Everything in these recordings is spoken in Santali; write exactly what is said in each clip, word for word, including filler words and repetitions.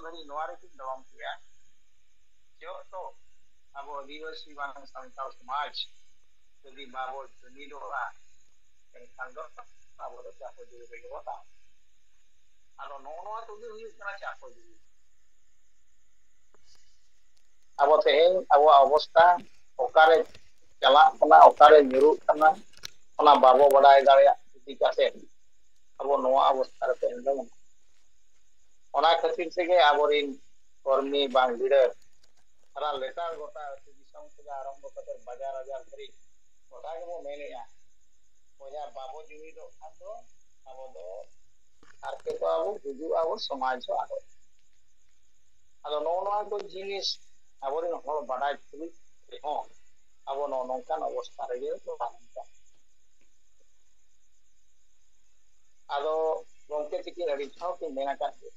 ᱫᱷᱟᱹᱵᱤᱡ ᱱᱚᱣᱟ ᱨᱮᱠᱤᱱ ᱫᱚᱲᱚᱢ ᱠᱮᱜᱼᱟ, ᱡᱚᱛᱚ ᱟᱵᱚ ᱟᱹᱫᱤᱵᱟᱹᱥᱤ ᱵᱟᱝ ᱥᱟᱱᱛᱟᱲ ᱥᱚᱢᱟᱡᱽ ᱡᱩᱫᱤ ᱵᱟᱵᱚ ᱡᱩᱢᱤᱫᱚᱜᱼᱟ, ᱮᱱᱠᱷᱟᱱ ᱫᱚ ᱟᱵᱚ ᱫᱚ ᱪᱟᱯᱚ ᱡᱩᱜᱤ ᱨᱮᱜᱮ ᱵᱚ ᱛᱟᱦᱮᱱᱟ᱾ ᱟᱫᱚ ᱱᱚᱜᱼᱚ ᱱᱚᱣᱟ ᱠᱚᱜᱮ ᱦᱩᱭᱩᱜ ᱠᱟᱱᱟ ᱪᱟᱯᱚ ᱡᱩᱜᱤ᱾ ᱟᱵᱚ ᱛᱮᱦᱮᱧ ᱟᱵᱚᱣᱟᱜ ᱚᱵᱚᱥᱛᱟ ᱚᱠᱟᱨᱮ ᱪᱟᱞᱟᱜ ᱠᱟᱱᱟ, ᱚᱠᱟᱨᱮ ᱧᱩᱨᱩᱜ ᱠᱟᱱᱟ, ᱚᱱᱟ ᱵᱟᱵᱚ ᱵᱟᱰᱟᱭ ᱫᱟᱲᱮᱭᱟᱜ ᱤᱫᱤ ᱠᱟᱛᱮ ᱟᱵᱚ ᱱᱚᱣᱟ ᱚᱵᱚᱥᱛᱟ ᱨᱮ ᱛᱮᱦᱮᱧ ᱫᱚ ᱢᱮᱱᱟᱜ ᱵᱚᱱᱟ᱾ ᱚᱱᱟ ᱠᱷᱟᱹᱛᱤᱨ ᱛᱮᱜᱮ ᱟᱵᱚᱨᱤᱱ ᱠᱚᱨᱢᱤ ᱵᱟᱝ ᱞᱤᱰᱟᱨ ᱥᱟᱨᱟ ᱞᱮᱛᱟᱲ ᱜᱚᱴᱟ ᱟᱹᱛᱩ ᱫᱤᱥᱚᱢ ᱠᱷᱚᱱ ᱟᱨᱟᱢᱵᱷᱚ ᱠᱟᱛᱮ ᱵᱟᱡᱟᱨ ᱟᱡᱟᱨ ᱫᱷᱟᱹᱨᱤᱡ ᱜᱚᱴᱟ ᱜᱮᱵᱚ ᱢᱮᱱᱮᱜᱼᱟ, ᱵᱚᱭᱦᱟ ᱵᱟᱵᱚ ᱡᱩᱢᱤᱫᱚᱜ ᱠᱷᱟᱱ ᱫᱚ ᱟᱵᱚ ᱫᱚ ᱦᱟᱨᱠᱮᱛᱚᱜ ᱟᱵᱚ, ᱜᱩᱡᱩᱜ ᱟᱵᱚ, ᱥᱚᱢᱟᱡᱽ ᱦᱚᱸ ᱟᱫᱚᱜ᱾ ᱟᱫᱚ ᱱᱚᱜᱼᱚ ᱱᱚᱣᱟ ᱠᱚ ᱡᱤᱱᱤᱥ ᱟᱵᱚᱨᱮᱱ ᱦᱚᱲ ᱵᱟᱰᱟᱭ ᱛᱩᱞᱩᱡ ᱨᱮᱦᱚᱸ ᱟᱵᱚ ᱱᱚᱜᱼᱚ ᱱᱚᱝᱠᱟᱱ ᱚᱵᱚᱥᱛᱷᱟ ᱨᱮᱜᱮ ᱵᱚ ᱛᱟᱦᱮᱱ ᱠᱟᱱᱟ᱾ ᱟᱫᱚ ᱜᱚᱢᱠᱮ ᱛᱤᱠᱤᱱ ᱟᱹᱰᱤ ᱫᱷᱟᱣ ᱠᱤᱱ ᱢᱮᱱ ᱟᱠᱟᱫ ᱜᱮ,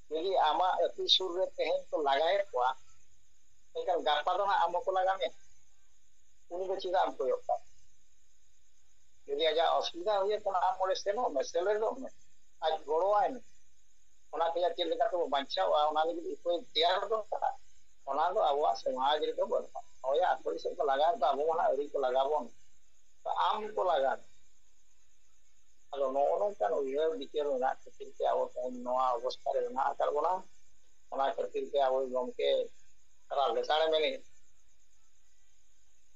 ᱡᱩᱫᱤ ᱟᱢᱟᱜ ᱟᱹᱛᱩ ᱥᱩᱨ ᱨᱮ ᱛᱮᱦᱮᱧ ᱠᱚ ᱞᱟᱜᱟᱭᱮᱫ ᱠᱚᱣᱟ, ᱮᱱᱠᱷᱟᱱ ᱜᱟᱯᱟ ᱫᱚ ᱦᱟᱸᱜ ᱟᱢ ᱦᱚᱸᱠᱚ ᱞᱟᱜᱟ ᱢᱮᱭᱟ᱾ ᱩᱱᱤ ᱫᱚ ᱪᱮᱫᱟᱜ ᱮᱢ ᱠᱚᱭᱚᱜ ᱠᱟᱜ? ᱡᱩᱫᱤ ᱟᱡᱟᱜ ᱚᱥᱩᱵᱤᱫᱷᱟ ᱦᱩᱭ ᱟᱠᱟᱱᱟ, ᱟᱢ ᱚᱸᱰᱮ ᱥᱮᱱᱚᱜ ᱢᱮ, ᱥᱮᱞᱮᱫᱚᱜ ᱢᱮ, ᱟᱡ ᱜᱚᱲᱚᱣᱟᱭ ᱢᱮ᱾ ᱚᱱᱟ ᱠᱷᱚᱱᱟᱜ ᱪᱮᱫ ᱞᱮᱠᱟ ᱛᱮᱵᱚ ᱵᱟᱧᱪᱟᱣᱟ, ᱚᱱᱟ ᱞᱟᱹᱜᱤᱫ ᱩᱯᱟᱹᱭ ᱛᱮᱭᱟᱨ ᱫᱚᱨᱠᱟᱨ᱾ ᱚᱱᱟ ᱫᱚ ᱟᱵᱚᱣᱟᱜ ᱥᱚᱢᱟᱡᱽ ᱨᱮᱫᱚ ᱵᱟᱹᱱᱩᱜᱼᱟ᱾ ᱦᱳᱭ, ᱟᱠᱚ ᱥᱮᱫ ᱠᱚ ᱞᱟᱜᱟᱣ ᱫᱚ ᱟᱵᱚ ᱢᱟ ᱦᱟᱸᱜ ᱟᱹᱣᱨᱤ ᱠᱚ ᱞᱟᱜᱟ ᱵᱚᱱ, ᱛᱚ ᱟᱢ ᱠᱚ ᱞᱟᱜᱟ᱾ ᱟᱫᱚ ᱱᱚᱜᱼᱚ ᱱᱚᱝᱠᱟᱱ ᱩᱭᱦᱟᱹᱨ ᱵᱤᱪᱟᱹᱨ ᱢᱮᱱᱟᱜ ᱠᱷᱟᱹᱛᱤᱨ ᱛᱮ ᱟᱵᱚ ᱛᱮᱦᱮᱧ ᱱᱚᱣᱟ ᱚᱵᱚᱥᱛᱷᱟ ᱨᱮ ᱢᱮᱱᱟᱜ ᱟᱠᱟᱫ ᱵᱚᱱᱟ᱾ ᱚᱱᱟ ᱠᱷᱟᱹᱛᱤᱨ ᱛᱮ ᱟᱵᱚ ᱜᱚᱢᱠᱮ ᱥᱟᱨᱟ ᱞᱮᱛᱟᱲᱮ ᱢᱮᱱᱮᱫ,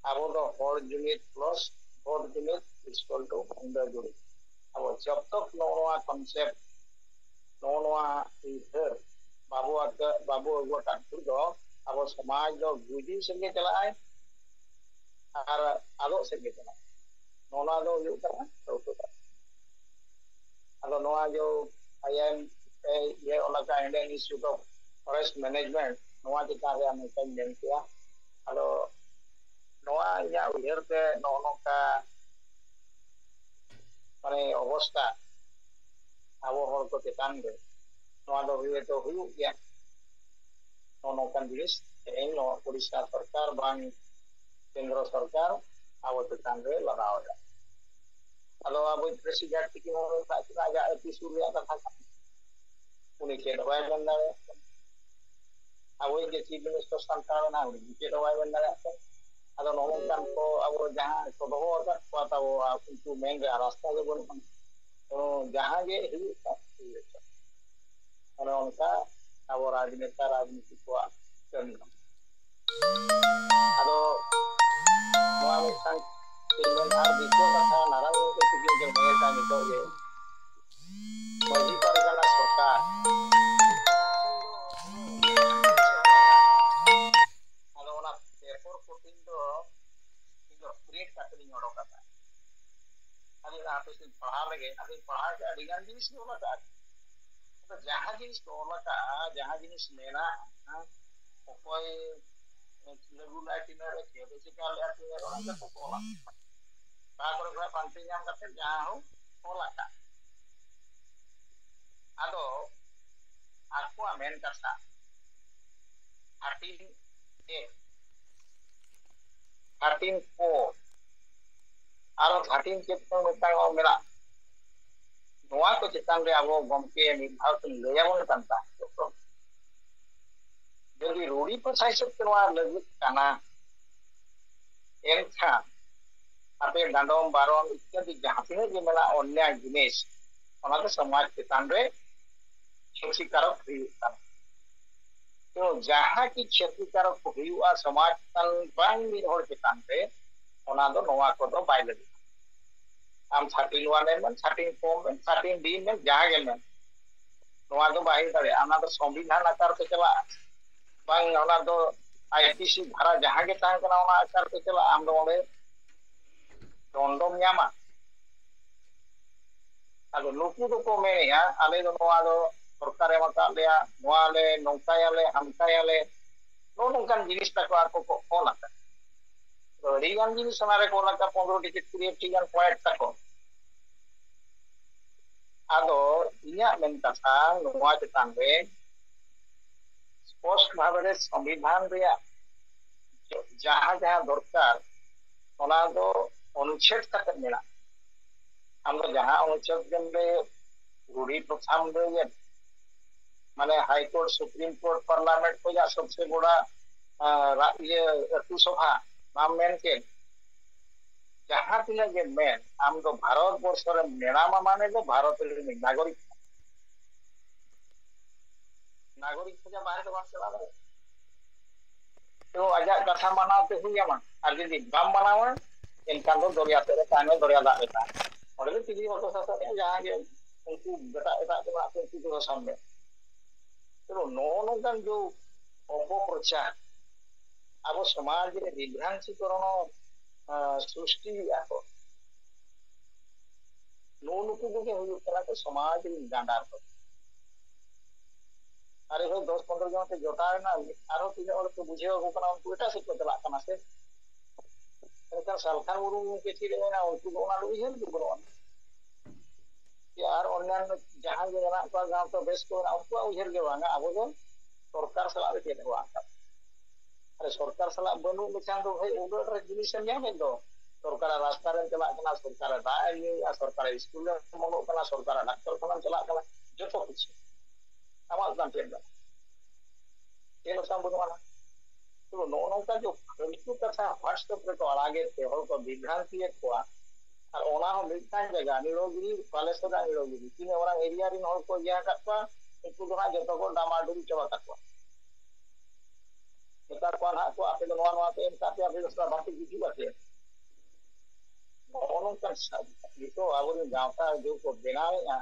ᱟᱵᱚ ᱫᱚ ᱦᱚᱲ ᱡᱩᱢᱤᱫ plus ᱵᱷᱳᱴ ᱡᱩᱢᱤᱫ equal to ᱢᱩᱱᱰᱟᱹ ᱡᱩᱢᱤᱫ᱾ ᱟᱵᱚ ᱡᱚᱵ ᱛᱚᱠ ᱱᱚᱜᱼᱚ ᱱᱚᱣᱟ concept, ᱱᱚᱜᱼᱚ ᱱᱚᱣᱟ ᱩᱭᱦᱟᱹᱨ ᱵᱟᱵᱚ ᱟᱹᱜᱩ, ᱵᱟᱵᱚ ᱟᱹᱜᱩ ᱟᱠᱟᱫ ᱵᱷᱳᱨ ᱫᱚ ᱟᱵᱚ ᱥᱚᱢᱟᱡᱽ ᱫᱚ ᱜᱩᱡᱩᱜ ᱥᱮᱫ ᱜᱮ ᱪᱟᱞᱟᱜᱼᱟᱭ ᱟᱨ ᱟᱫᱚᱜ ᱥᱮᱫ ᱜᱮ ᱪᱟᱞᱟᱜᱼᱟᱭ᱾ ᱱᱚᱣᱟ ᱫᱚ ᱦᱩᱭᱩᱜ ᱠᱟᱱᱟ ᱴᱷᱟᱹᱣᱠᱟᱹ ᱠᱟᱛᱷᱟ᱾ ᱟᱫᱚ ᱱᱚᱣᱟ ᱡᱮ ᱟᱭ ᱮᱢ ᱮ ᱤᱭᱟᱹ ᱚᱱᱟ ᱠᱟ Indian Institute of Forest Management, ᱱᱚᱣᱟ ᱪᱮᱛᱟᱱ ᱨᱮ ᱱᱚᱝᱠᱟᱧ ᱢᱮᱱ ᱠᱮᱭᱟ᱾ ᱟᱫᱚ ᱱᱚᱣᱟ ᱤᱧᱟᱹᱜ ᱩᱭᱦᱟᱹᱨ ᱛᱮ ᱱᱚᱜᱼᱚ ᱱᱚᱝᱠᱟ ᱢᱟᱱᱮ ᱚᱵᱚᱥᱛᱟ ᱟᱵᱚ ᱦᱚᱲ ᱠᱚ ᱪᱮᱛᱟᱱ ᱨᱮ ᱱᱚᱣᱟ ᱫᱚ ᱦᱩᱭ ᱦᱚᱭᱛᱳ ᱦᱩᱭᱩᱜ ᱜᱮᱭᱟ᱾ ᱱᱚᱜᱼᱚ ᱱᱚᱝᱠᱟᱱ ᱡᱤᱱᱤᱥ ᱛᱮᱦᱮᱧ ᱱᱚᱣᱟ ᱳᱰᱤᱥᱟ ᱥᱚᱨᱠᱟᱨ ᱵᱟᱝ ᱠᱮᱱᱫᱨᱚ ᱥᱚᱨᱠᱟᱨ ᱟᱵᱚ ᱪᱮᱛᱟᱱ ᱨᱮ ᱞᱟᱜᱟᱣ ᱮᱫᱟ᱾ ᱟᱫᱚ ᱟᱵᱚ ᱯᱨᱮᱥᱤᱰᱮᱱᱴ ᱛᱤᱠᱤᱱ ᱦᱚᱸ ᱢᱮᱛᱟᱜ ᱠᱤᱱᱟ ᱟᱡᱟᱜ ᱟᱹᱛᱩ ᱥᱩᱨ ᱨᱮᱭᱟᱜ ᱠᱟᱛᱷᱟ ᱠᱟᱱᱟ᱾ ᱪᱮᱫ ᱦᱚᱸ ᱵᱟᱭ ᱢᱮᱱ ᱫᱟᱲᱮᱭᱟᱜ ᱠᱟᱱᱟ᱾ ᱟᱵᱚᱭᱤᱡ ᱜᱮ ᱪᱤᱯ ᱢᱤᱱᱤᱥᱴᱟᱨ ᱥᱟᱱᱛᱟᱲ ᱢᱮᱱᱟᱭᱟ, ᱩᱱᱤ ᱪᱮᱫ ᱦᱚᱸ ᱵᱟᱭ ᱢᱮᱱ ᱫᱟᱲᱮᱭᱟᱜ ᱠᱟᱱᱟ᱾ ᱟᱫᱚ ᱱᱚᱜᱼᱚ ᱱᱚᱝᱠᱟᱱ ᱠᱚ ᱟᱵᱚ ᱡᱟᱦᱟᱸ ᱠᱚ ᱫᱚᱦᱚ ᱟᱠᱟᱫ ᱠᱚᱣᱟ ᱛᱟᱵᱚ, ᱩᱱᱠᱩ ᱢᱮᱱ ᱨᱮᱭᱟᱜ ᱨᱟᱥᱛᱟ ᱜᱮ ᱵᱟᱹᱱᱩᱜᱼᱟ᱾ ᱛᱚ ᱡᱟᱦᱟᱸ ᱜᱮ ᱦᱩᱭᱩᱜ ᱠᱟᱱ, ᱦᱩᱭᱩᱜ ᱠᱟᱱ, ᱚᱱᱮ ᱚᱱᱠᱟ ᱟᱵᱚ ᱨᱟᱡᱽᱱᱮᱛᱟ, ᱨᱟᱡᱽᱱᱤᱛᱤ ᱠᱚᱣᱟᱜ ᱠᱟᱹᱢᱤ ᱠᱟᱱᱟ᱾ ᱟᱫᱚ ᱱᱚᱣᱟ ᱢᱤᱫᱴᱟᱝ ᱪᱮᱫ ᱢᱮᱱ, ᱟᱨ ᱫᱤᱥᱟᱹ ᱠᱟᱛᱷᱟ, ᱱᱟᱨᱟᱭᱚᱱ ᱜᱚᱢᱠᱮ ᱛᱤᱠᱤᱱ ᱜᱮ ᱢᱮᱱ ᱠᱟᱜ ᱱᱤᱛᱚᱜ ᱜᱮ, ᱢᱟᱹᱡᱷᱤ ᱯᱟᱨᱜᱟᱱᱟ ᱥᱚᱨᱠᱟᱨ᱾ ᱟᱫᱚ ᱚᱱᱟ ᱯᱮᱯᱟᱨ ᱠᱚᱴᱤᱝ ᱫᱚ ᱤᱧ ᱫᱚ ᱯᱨᱤᱱᱴ ᱠᱟᱛᱮ ᱤᱧ ᱚᱰᱚᱠ ᱟᱠᱟᱫᱟ᱾ ᱟᱫᱚ ᱦᱟᱯᱮ ᱥᱮᱧ ᱯᱟᱲᱦᱟᱣ ᱞᱮᱜᱮ, ᱟᱫᱚᱧ ᱯᱟᱲᱦᱟᱣ ᱠᱮᱫᱟ, ᱟᱹᱰᱤ ᱜᱟᱱ ᱡᱤᱱᱤᱥ ᱜᱮ ᱚᱞ ᱟᱠᱟᱫᱼᱟ᱾ ᱟᱫᱚ ᱡᱟᱦᱟᱸ ᱡᱤᱱᱤᱥ ᱠᱚ ᱚᱞ ᱟᱠᱟᱫᱼᱟ, ᱡᱟᱦᱟᱸ ᱡᱤᱱᱤᱥ ᱢᱮᱱᱟᱜᱼᱟ, ᱚᱠᱚᱭ ᱞᱟᱹᱜᱩ ᱞᱮᱫᱼᱟ, ᱛᱤᱱᱟᱹᱜ ᱨᱮ ᱪᱮᱫ ᱮ ᱪᱤᱠᱟ ᱞᱮᱫᱼᱟ, ᱛᱤᱱᱟᱹᱜ ᱨᱮ ᱚᱱᱟ ᱡᱚᱛᱚ ᱠᱚ ᱚᱞᱟ᱾ ᱚᱠᱟ ᱠᱚᱨᱮ ᱠᱷᱚᱱᱟᱜ ᱯᱟᱱᱛᱮ ᱧᱟᱢ ᱠᱟᱛᱮ ᱡᱟᱦᱟᱸ ᱦᱚᱸ ᱚᱞ ᱟᱠᱟᱫ᱾ ᱟᱫᱚ ᱟᱠᱚᱣᱟᱜ ᱢᱮᱱ ᱠᱟᱛᱷᱟ ᱦᱟᱹᱴᱤᱧ ᱮ ᱦᱟᱹᱴᱤᱧ ᱠᱚ ᱟᱨ ᱦᱟᱹᱴᱤᱧ ᱪᱮᱫ ᱠᱚ ᱢᱤᱫᱴᱟᱝ ᱢᱮᱱᱟᱜ, ᱱᱚᱣᱟ ᱠᱚ ᱪᱮᱛᱟᱱ ᱨᱮ ᱟᱵᱚ ᱜᱚᱢᱠᱮ ᱢᱤᱫ ᱫᱷᱟᱣ ᱠᱤᱱ ᱞᱟᱹᱭ ᱟᱵᱚᱱ ᱠᱟᱱ ᱛᱟᱦᱮᱸᱫ᱾ ᱡᱩᱫᱤ ᱨᱩᱲᱤ ᱯᱨᱚᱛᱷᱟ ᱦᱤᱥᱟᱹᱵ ᱛᱮ ᱱᱚᱣᱟ ᱞᱟᱹᱜᱩᱜ ᱠᱟᱱᱟ, ᱮᱱᱠᱷᱟᱱ ᱟᱯᱮ ᱰᱟᱸᱰᱚᱢ, ᱵᱟᱨᱚᱱ ᱤᱛᱛᱟᱫᱤ ᱡᱟᱦᱟᱸ ᱛᱤᱱᱟᱹᱜ ᱜᱮ ᱢᱮᱱᱟᱜ ᱚᱱᱱᱭᱟᱭ ᱡᱤᱱᱤᱥ, ᱚᱱᱟ ᱫᱚ ᱥᱚᱢᱟᱡᱽ ᱪᱮᱛᱟᱱ ᱨᱮ ᱠᱷᱚᱛᱤᱠᱟᱨᱚᱠ ᱦᱩᱭᱩᱜ ᱠᱟᱱᱟ᱾ ᱛᱚ ᱡᱟᱦᱟᱸ ᱠᱤ ᱠᱷᱚᱛᱤᱠᱟᱨᱚᱠ ᱦᱩᱭᱩᱜᱼᱟ ᱥᱚᱢᱟᱡᱽ ᱪᱮᱛᱟᱱ, ᱵᱟᱝ ᱢᱤᱫ ᱦᱚᱲ ᱪᱮᱛᱟᱱ ᱨᱮ, ᱚᱱᱟ ᱫᱚ ᱱᱚᱣᱟ ᱠᱚᱫᱚ ᱵᱟᱭ ᱞᱟᱹᱜᱩᱜᱼᱟ᱾ ᱟᱢ ᱛᱷᱟᱨᱴᱤᱱ ᱳᱣᱟᱱ ᱮᱢ ᱢᱮᱱ, ᱛᱷᱟᱨᱴᱤᱱ ᱯᱷᱳᱨ ᱢᱮᱱ, ᱛᱷᱟᱨᱴᱤᱱ ᱰᱤ ᱢᱮᱱ, ᱡᱟᱦᱟᱸ ᱜᱮ ᱢᱮᱱ, ᱱᱚᱣᱟ ᱫᱚ ᱵᱟᱭ ᱦᱩᱭ ᱫᱟᱲᱮᱭᱟᱜᱼᱟ᱾ ᱚᱱᱟ ᱫᱚ ᱥᱚᱝᱵᱤᱫᱷᱟᱱ ᱟᱠᱟᱨ ᱛᱮ ᱪᱟᱞᱟᱜᱼᱟ, ᱵᱟᱝ ᱚᱱᱟ ᱫᱚ ᱟᱭᱯᱤᱥᱤ ᱫᱷᱟᱨᱟ ᱡᱟᱦᱟᱸ ᱜᱮ ᱛᱟᱦᱮᱸ ᱠᱟᱱᱟ, ᱚᱱᱟ ᱟᱠᱟᱨ ᱛᱮ ᱪᱟᱞᱟᱜᱼᱟ᱾ ᱟᱢ ᱫᱚ ᱚᱸᱰᱮ ᱫᱚᱱᱰᱚᱢ ᱧᱟᱢᱟ᱾ ᱟᱫᱚ ᱱᱩᱠᱩ ᱫᱚᱠᱚ ᱢᱮᱱᱮᱜᱼᱟ, ᱟᱞᱮ ᱫᱚ ᱱᱚᱣᱟ ᱫᱚ ᱥᱚᱨᱠᱟᱨ ᱮᱢ ᱟᱠᱟᱫ ᱞᱮᱭᱟ, ᱱᱚᱣᱟ ᱞᱮ ᱱᱚᱝᱠᱟᱭᱟᱞᱮ, ᱦᱟᱱᱠᱟᱭᱟᱞᱮ, ᱱᱚᱜᱼᱚ ᱱᱚᱝᱠᱟᱱ ᱡᱤᱱᱤᱥ ᱛᱟᱠᱚ ᱟᱠᱚ ᱠᱚ ᱚᱞ ᱟᱠᱟᱫ᱾ ᱛᱚ ᱟᱹᱰᱤ ᱜᱟᱱ ᱡᱤᱱᱤᱥ ᱚᱱᱟ ᱨᱮᱠᱚ ᱚᱞ ᱟᱠᱟᱫ, ᱯᱚᱱᱨᱚ ᱴᱤ ᱪᱮᱫ ᱠᱩᱲᱤ ᱴᱤ ᱜᱟᱱ ᱯᱚᱭᱮᱱᱴ ᱛᱟᱠᱚ᱾ ᱟᱫᱚ ᱤᱧᱟᱹᱜ ᱢᱮᱱ ᱠᱟᱛᱷᱟ ᱱᱚᱣᱟ ᱪᱮᱛᱟᱱ ᱨᱮ ᱥᱯᱚᱥᱴ ᱵᱷᱟᱵᱮ ᱨᱮ ᱥᱚᱝᱵᱤᱫᱷᱟᱱ ᱨᱮᱭᱟᱜ ᱡᱟᱦᱟᱸ ᱡᱟᱦᱟᱸ ᱫᱚᱨᱠᱟᱨ, ᱚᱱᱟ ᱫᱚ ᱚᱱᱩᱪᱷᱮᱫ ᱠᱟᱛᱮ ᱢᱮᱱᱟᱜᱼᱟ᱾ ᱟᱢ ᱫᱚ ᱡᱟᱦᱟᱸ ᱚᱱᱩᱪᱷᱮᱫ ᱜᱮᱢ ᱞᱟᱹᱭᱮᱫ, ᱨᱩᱲᱤ ᱯᱨᱚᱛᱷᱟᱢ ᱞᱟᱹᱭᱮᱫ, ᱢᱟᱱᱮ High Court, Supreme Court, Parliament ᱠᱷᱚᱱᱟᱜ ᱥᱚᱵᱥᱮ ᱵᱚᱲᱟ ᱟᱸ, ᱨᱟ-, ᱤᱭᱟᱹ ᱟᱹᱛᱩ ᱥᱚᱵᱷᱟ ᱵᱟᱢ ᱢᱮᱱ ᱠᱮᱫ, ᱡᱟᱦᱟᱸ ᱛᱤᱱᱟᱹᱜ ᱜᱮ ᱢᱮᱱ, ᱟᱢ ᱫᱚ ᱵᱷᱟᱨᱚᱛ ᱵᱚᱨᱥᱚ ᱨᱮ ᱢᱮᱱᱟᱢᱟ ᱢᱟᱱᱮ ᱫᱚ ᱵᱷᱟᱨᱚᱛ ᱨᱮᱱ ᱱᱟᱜᱚᱨᱤᱠ, ᱱᱟᱜᱚᱨᱤᱠ ᱠᱷᱚᱱᱟᱜ ᱵᱟᱦᱨᱮ ᱫᱚ ᱵᱟᱢ ᱪᱟᱞᱟᱣ ᱫᱟᱲᱮᱭᱟᱜᱼᱟ᱾ ᱛᱚ ᱟᱡᱟᱜ ᱠᱟᱛᱷᱟ ᱢᱟᱱᱟᱣ ᱛᱮ ᱦᱩᱭ ᱟᱢᱟ, ᱟᱨ ᱡᱩᱫᱤ ᱵᱟᱢ ᱢᱟᱱᱟᱣᱟ, ᱮᱱᱠᱷᱟᱱ ᱫᱚ ᱫᱚᱨᱭᱟ ᱥᱮᱫ ᱨᱮ ᱛᱟᱦᱮᱸ ᱢᱮ, ᱫᱚᱨᱭᱟ ᱫᱟᱜ ᱨᱮ ᱛᱟᱦᱮᱸ ᱢᱮ᱾ ᱚᱸᱰᱮ ᱫᱚ ᱪᱤᱞᱤ ᱵᱟᱠᱚ ᱥᱟᱥᱚᱱᱮᱜᱼᱟ, ᱡᱟᱦᱟᱸ ᱜᱮ ᱩᱱᱠᱩ ᱮᱴᱟᱜ ᱮᱴᱟᱜ ᱠᱚ ᱢᱮᱱᱟᱜ ᱠᱚ, ᱩᱱᱠᱩ ᱠᱚ ᱥᱟᱥᱚᱱ ᱢᱮ᱾ ᱛᱚ ᱱᱚᱜᱼᱚ ᱱᱚᱝᱠᱟᱱ ᱡᱮ ᱚᱯᱚᱯᱨᱚᱪᱟᱨ ᱟᱵᱚ ᱥᱚᱢᱟᱡᱽ ᱨᱮ ᱵᱤᱵᱷᱨᱟᱱᱛᱤᱠᱚᱨᱚᱱ, ᱟᱸ, ᱥᱨᱤᱥᱴᱤᱭᱮᱫᱼᱟ ᱠᱚ, ᱱᱩᱜᱼᱩ ᱱᱩᱠᱩ ᱠᱚᱜᱮ ᱦᱩᱭᱩᱜ ᱠᱟᱱᱟ ᱠᱚ ᱥᱚᱢᱟᱡᱽ ᱨᱮᱱ ᱰᱟᱸᱰᱟ ᱠᱚ᱾ ᱟᱨᱮ ᱵᱷᱟᱭ, ᱫᱚᱥ ᱯᱚᱱᱨᱚ ᱡᱚᱱ ᱛᱮ ᱡᱚᱴᱟᱣ ᱮᱱᱟ, ᱟᱨᱦᱚᱸ ᱛᱤᱱᱟᱹᱜ ᱦᱚᱲ ᱠᱚ ᱵᱩᱡᱷᱟᱹᱣ ᱟᱠᱚ ᱠᱟᱱᱟ, ᱩᱱᱠᱩ ᱮᱴᱟᱜ ᱥᱮᱫ ᱠᱚ ᱪᱟᱞᱟᱜ ᱠᱟᱱᱟ ᱥᱮ᱾ ᱢᱮᱱᱠᱷᱟᱱ ᱥᱟᱞᱠᱷᱟᱱ ᱢᱩᱨᱢᱩ ᱜᱚᱢᱠᱮ ᱪᱮᱫ ᱮ ᱢᱮᱱᱟ, ᱩᱱᱠᱩ ᱫᱚ ᱚᱱᱟ ᱫᱚ ᱩᱭᱦᱟᱹᱨ ᱜᱮ ᱵᱟᱹᱱᱩᱜᱼᱟ᱾ ᱡᱮ ᱟᱨ ᱚᱱᱭᱟᱱ ᱡᱟᱦᱟᱸᱭ ᱜᱮ ᱢᱮᱱᱟᱜ ᱠᱚᱣᱟ ᱜᱟᱶᱛᱟ ᱵᱮᱥ ᱠᱚ ᱢᱮᱱᱟᱜ, ᱩᱱᱠᱩᱣᱟᱜ ᱩᱭᱦᱟᱹᱨ ᱜᱮ ᱵᱟᱝᱟ, ᱟᱵᱚ ᱫᱚ ᱥᱚᱨᱠᱟᱨ ᱥᱟᱞᱟᱜ ᱨᱮ ᱪᱮᱫ ᱦᱚᱸ ᱵᱟᱝ ᱠᱟᱱᱟ᱾ ᱟᱨ ᱥᱚᱨᱠᱟᱨ ᱥᱟᱞᱟᱜ ᱵᱟᱹᱱᱩᱜ ᱞᱮᱠᱷᱟᱱ ᱫᱚ ᱵᱷᱟᱹᱭ ᱩᱱᱟᱹᱜ ᱰᱷᱮᱨ ᱡᱤᱱᱤᱥ ᱮᱢ ᱧᱟᱢᱮᱫ ᱫᱚ, ᱥᱚᱨᱠᱟᱨᱟᱜ ᱨᱟᱥᱛᱟ ᱨᱮᱢ ᱪᱟᱞᱟᱜ ᱠᱟᱱᱟ, ᱥᱚᱨᱠᱟᱨᱟᱜ ᱫᱟᱜ ᱮᱢ ᱧᱩᱭᱮᱫᱼᱟ, ᱥᱚᱨᱠᱟᱨᱟᱜ ᱥᱠᱩᱞ ᱨᱮᱢ ᱚᱞᱚᱜ ᱠᱟᱱᱟ, ᱥᱚᱨᱠᱟᱨᱟᱜ ᱰᱟᱠᱛᱚᱨ ᱠᱷᱟᱱᱟᱢ ᱪᱟᱞᱟᱜ ᱠᱟᱱᱟ, ᱡᱚᱛᱚ ᱠᱤᱪᱷᱩ ᱟᱢᱟᱜ ᱫᱚ ᱪᱮᱫ ᱫᱚ ᱪᱮᱫ ᱦᱚᱸ ᱵᱟᱹᱱᱩᱜ ᱟᱱᱟ᱾ ᱛᱚ ᱱᱚᱜᱼᱚ ᱱᱚᱝᱠᱟ ᱡᱮ ᱯᱷᱟᱹᱞᱛᱩ ᱠᱟᱛᱷᱟ WhatsApp ᱨᱮᱠᱚ ᱟᱲᱟᱜᱮᱫ ᱛᱮ ᱦᱚᱲ ᱠᱚ ᱵᱤᱵᱷᱨᱟᱱᱛᱤᱭᱮᱫ ᱠᱚᱣᱟ, ᱟᱨ ᱚᱱᱟ ᱦᱚᱸ ᱢᱤᱫᱴᱟᱝ ᱡᱟᱭᱜᱟ ᱱᱤᱲᱚᱜᱤᱨᱤ, ᱵᱟᱞᱮᱥᱚᱨ ᱨᱮᱱᱟᱜ ᱱᱤᱲᱚᱜᱤᱨᱤ, ᱛᱤᱱᱟᱹᱜ ᱢᱟᱨᱟᱝ ᱮᱨᱤᱭᱟ ᱨᱮᱱ ᱦᱚᱲ ᱠᱚ ᱤᱭᱟᱹ ᱟᱠᱟᱫ ᱠᱚᱣᱟ, ᱩᱱᱠᱩ ᱫᱚ ᱦᱟᱸᱜ ᱡᱚᱛᱚ ᱠᱚ ᱰᱟᱢᱟᱰᱩᱞ ᱪᱟᱵᱟ ᱠᱟᱜ ᱠᱚᱣᱟ᱾ ᱢᱮᱛᱟ ᱠᱚᱣᱟ ᱱᱟᱦᱟᱜ ᱠᱚ, ᱟᱯᱮ ᱫᱚ ᱱᱚᱣᱟ ᱱᱚᱣᱟ ᱯᱮ ᱮᱢ ᱠᱟᱜ ᱯᱮᱭᱟ, ᱟᱯᱮ ᱫᱚ ᱥᱟᱞᱟ ᱵᱟᱯᱮ ᱜᱩᱡᱩᱜᱼᱟ ᱪᱮ? ᱱᱚᱜᱼᱚ ᱱᱚᱝᱠᱟᱱ ᱥᱟ-, ᱱᱤᱛᱚᱜ ᱟᱵᱚᱨᱮᱱ ᱜᱟᱶᱛᱟ ᱡᱮ ᱠᱚ ᱵᱮᱱᱟᱣᱮᱫᱼᱟ,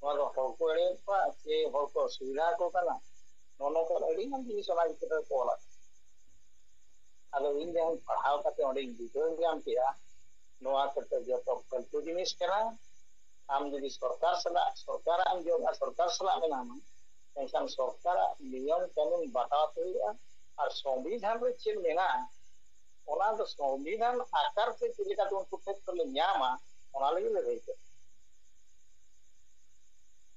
ᱱᱚᱣᱟ ᱫᱚ ᱦᱚᱲ ᱠᱚ ᱮᱲᱮᱭᱮᱫ ᱠᱚᱣᱟ ᱥᱮ ᱦᱚᱲ ᱠᱚ ᱥᱩᱵᱤᱫᱷᱟ ᱟᱠᱚ ᱠᱟᱱᱟ? ᱱᱚᱜᱼᱚ ᱱᱚᱝᱠᱟᱱ ᱟᱹᱰᱤ ᱜᱟᱱ ᱡᱤᱱᱤᱥ ᱚᱱᱟ ᱵᱷᱤᱛᱨᱤ ᱨᱮᱠᱚ ᱚᱞ ᱟᱠᱟᱫᱟ᱾ ᱟᱫᱚ ᱤᱧ ᱡᱟᱦᱟᱸᱧ ᱯᱟᱲᱦᱟᱣ ᱠᱟᱛᱮ ᱚᱸᱰᱮᱧ ᱵᱩᱡᱷᱟᱹᱣ ᱧᱟᱢ ᱠᱮᱜᱼᱟ, ᱱᱚᱣᱟ ᱠᱚᱫᱚ ᱡᱚᱛᱚ ᱯᱷᱟᱹᱞᱛᱩ ᱡᱤᱱᱤᱥ ᱠᱟᱱᱟ᱾ ᱟᱢ ᱡᱩᱫᱤ ᱥᱚᱨᱠᱟᱨ ᱥᱟᱞᱟᱜ, ᱥᱚᱨᱠᱟᱨᱟᱜ ᱮᱢ ᱡᱚᱢᱟ, ᱥᱚᱨᱠᱟᱨ ᱥᱟᱞᱟᱜ ᱢᱮᱱᱟᱢᱟ, ᱮᱱᱠᱷᱟᱱ ᱥᱚᱨᱠᱟᱨᱟᱜ ᱱᱤᱭᱚᱢ ᱠᱟᱹᱱᱩᱱ ᱵᱟᱛᱟᱣ ᱛᱮ ᱦᱩᱭᱩᱜᱼᱟ᱾ ᱟᱨ ᱥᱚᱝᱵᱤᱫᱷᱟᱱ ᱨᱮ ᱪᱮᱫ ᱢᱮᱱᱟᱜᱼᱟ, ᱚᱱᱟ ᱫᱚ ᱥᱚᱝᱵᱤᱫᱷᱟᱱ ᱟᱠᱟᱨ ᱛᱮ ᱪᱮᱫ ᱞᱮᱠᱟᱛᱮ ᱩᱱᱠᱩ ᱴᱷᱮᱱ ᱠᱷᱚᱱ ᱞᱮ ᱧᱟᱢᱟ, ᱚᱱᱟ ᱞᱟᱹᱜᱤᱫ ᱞᱟᱹᱲᱦᱟᱹᱭ ᱠᱟᱱᱟ᱾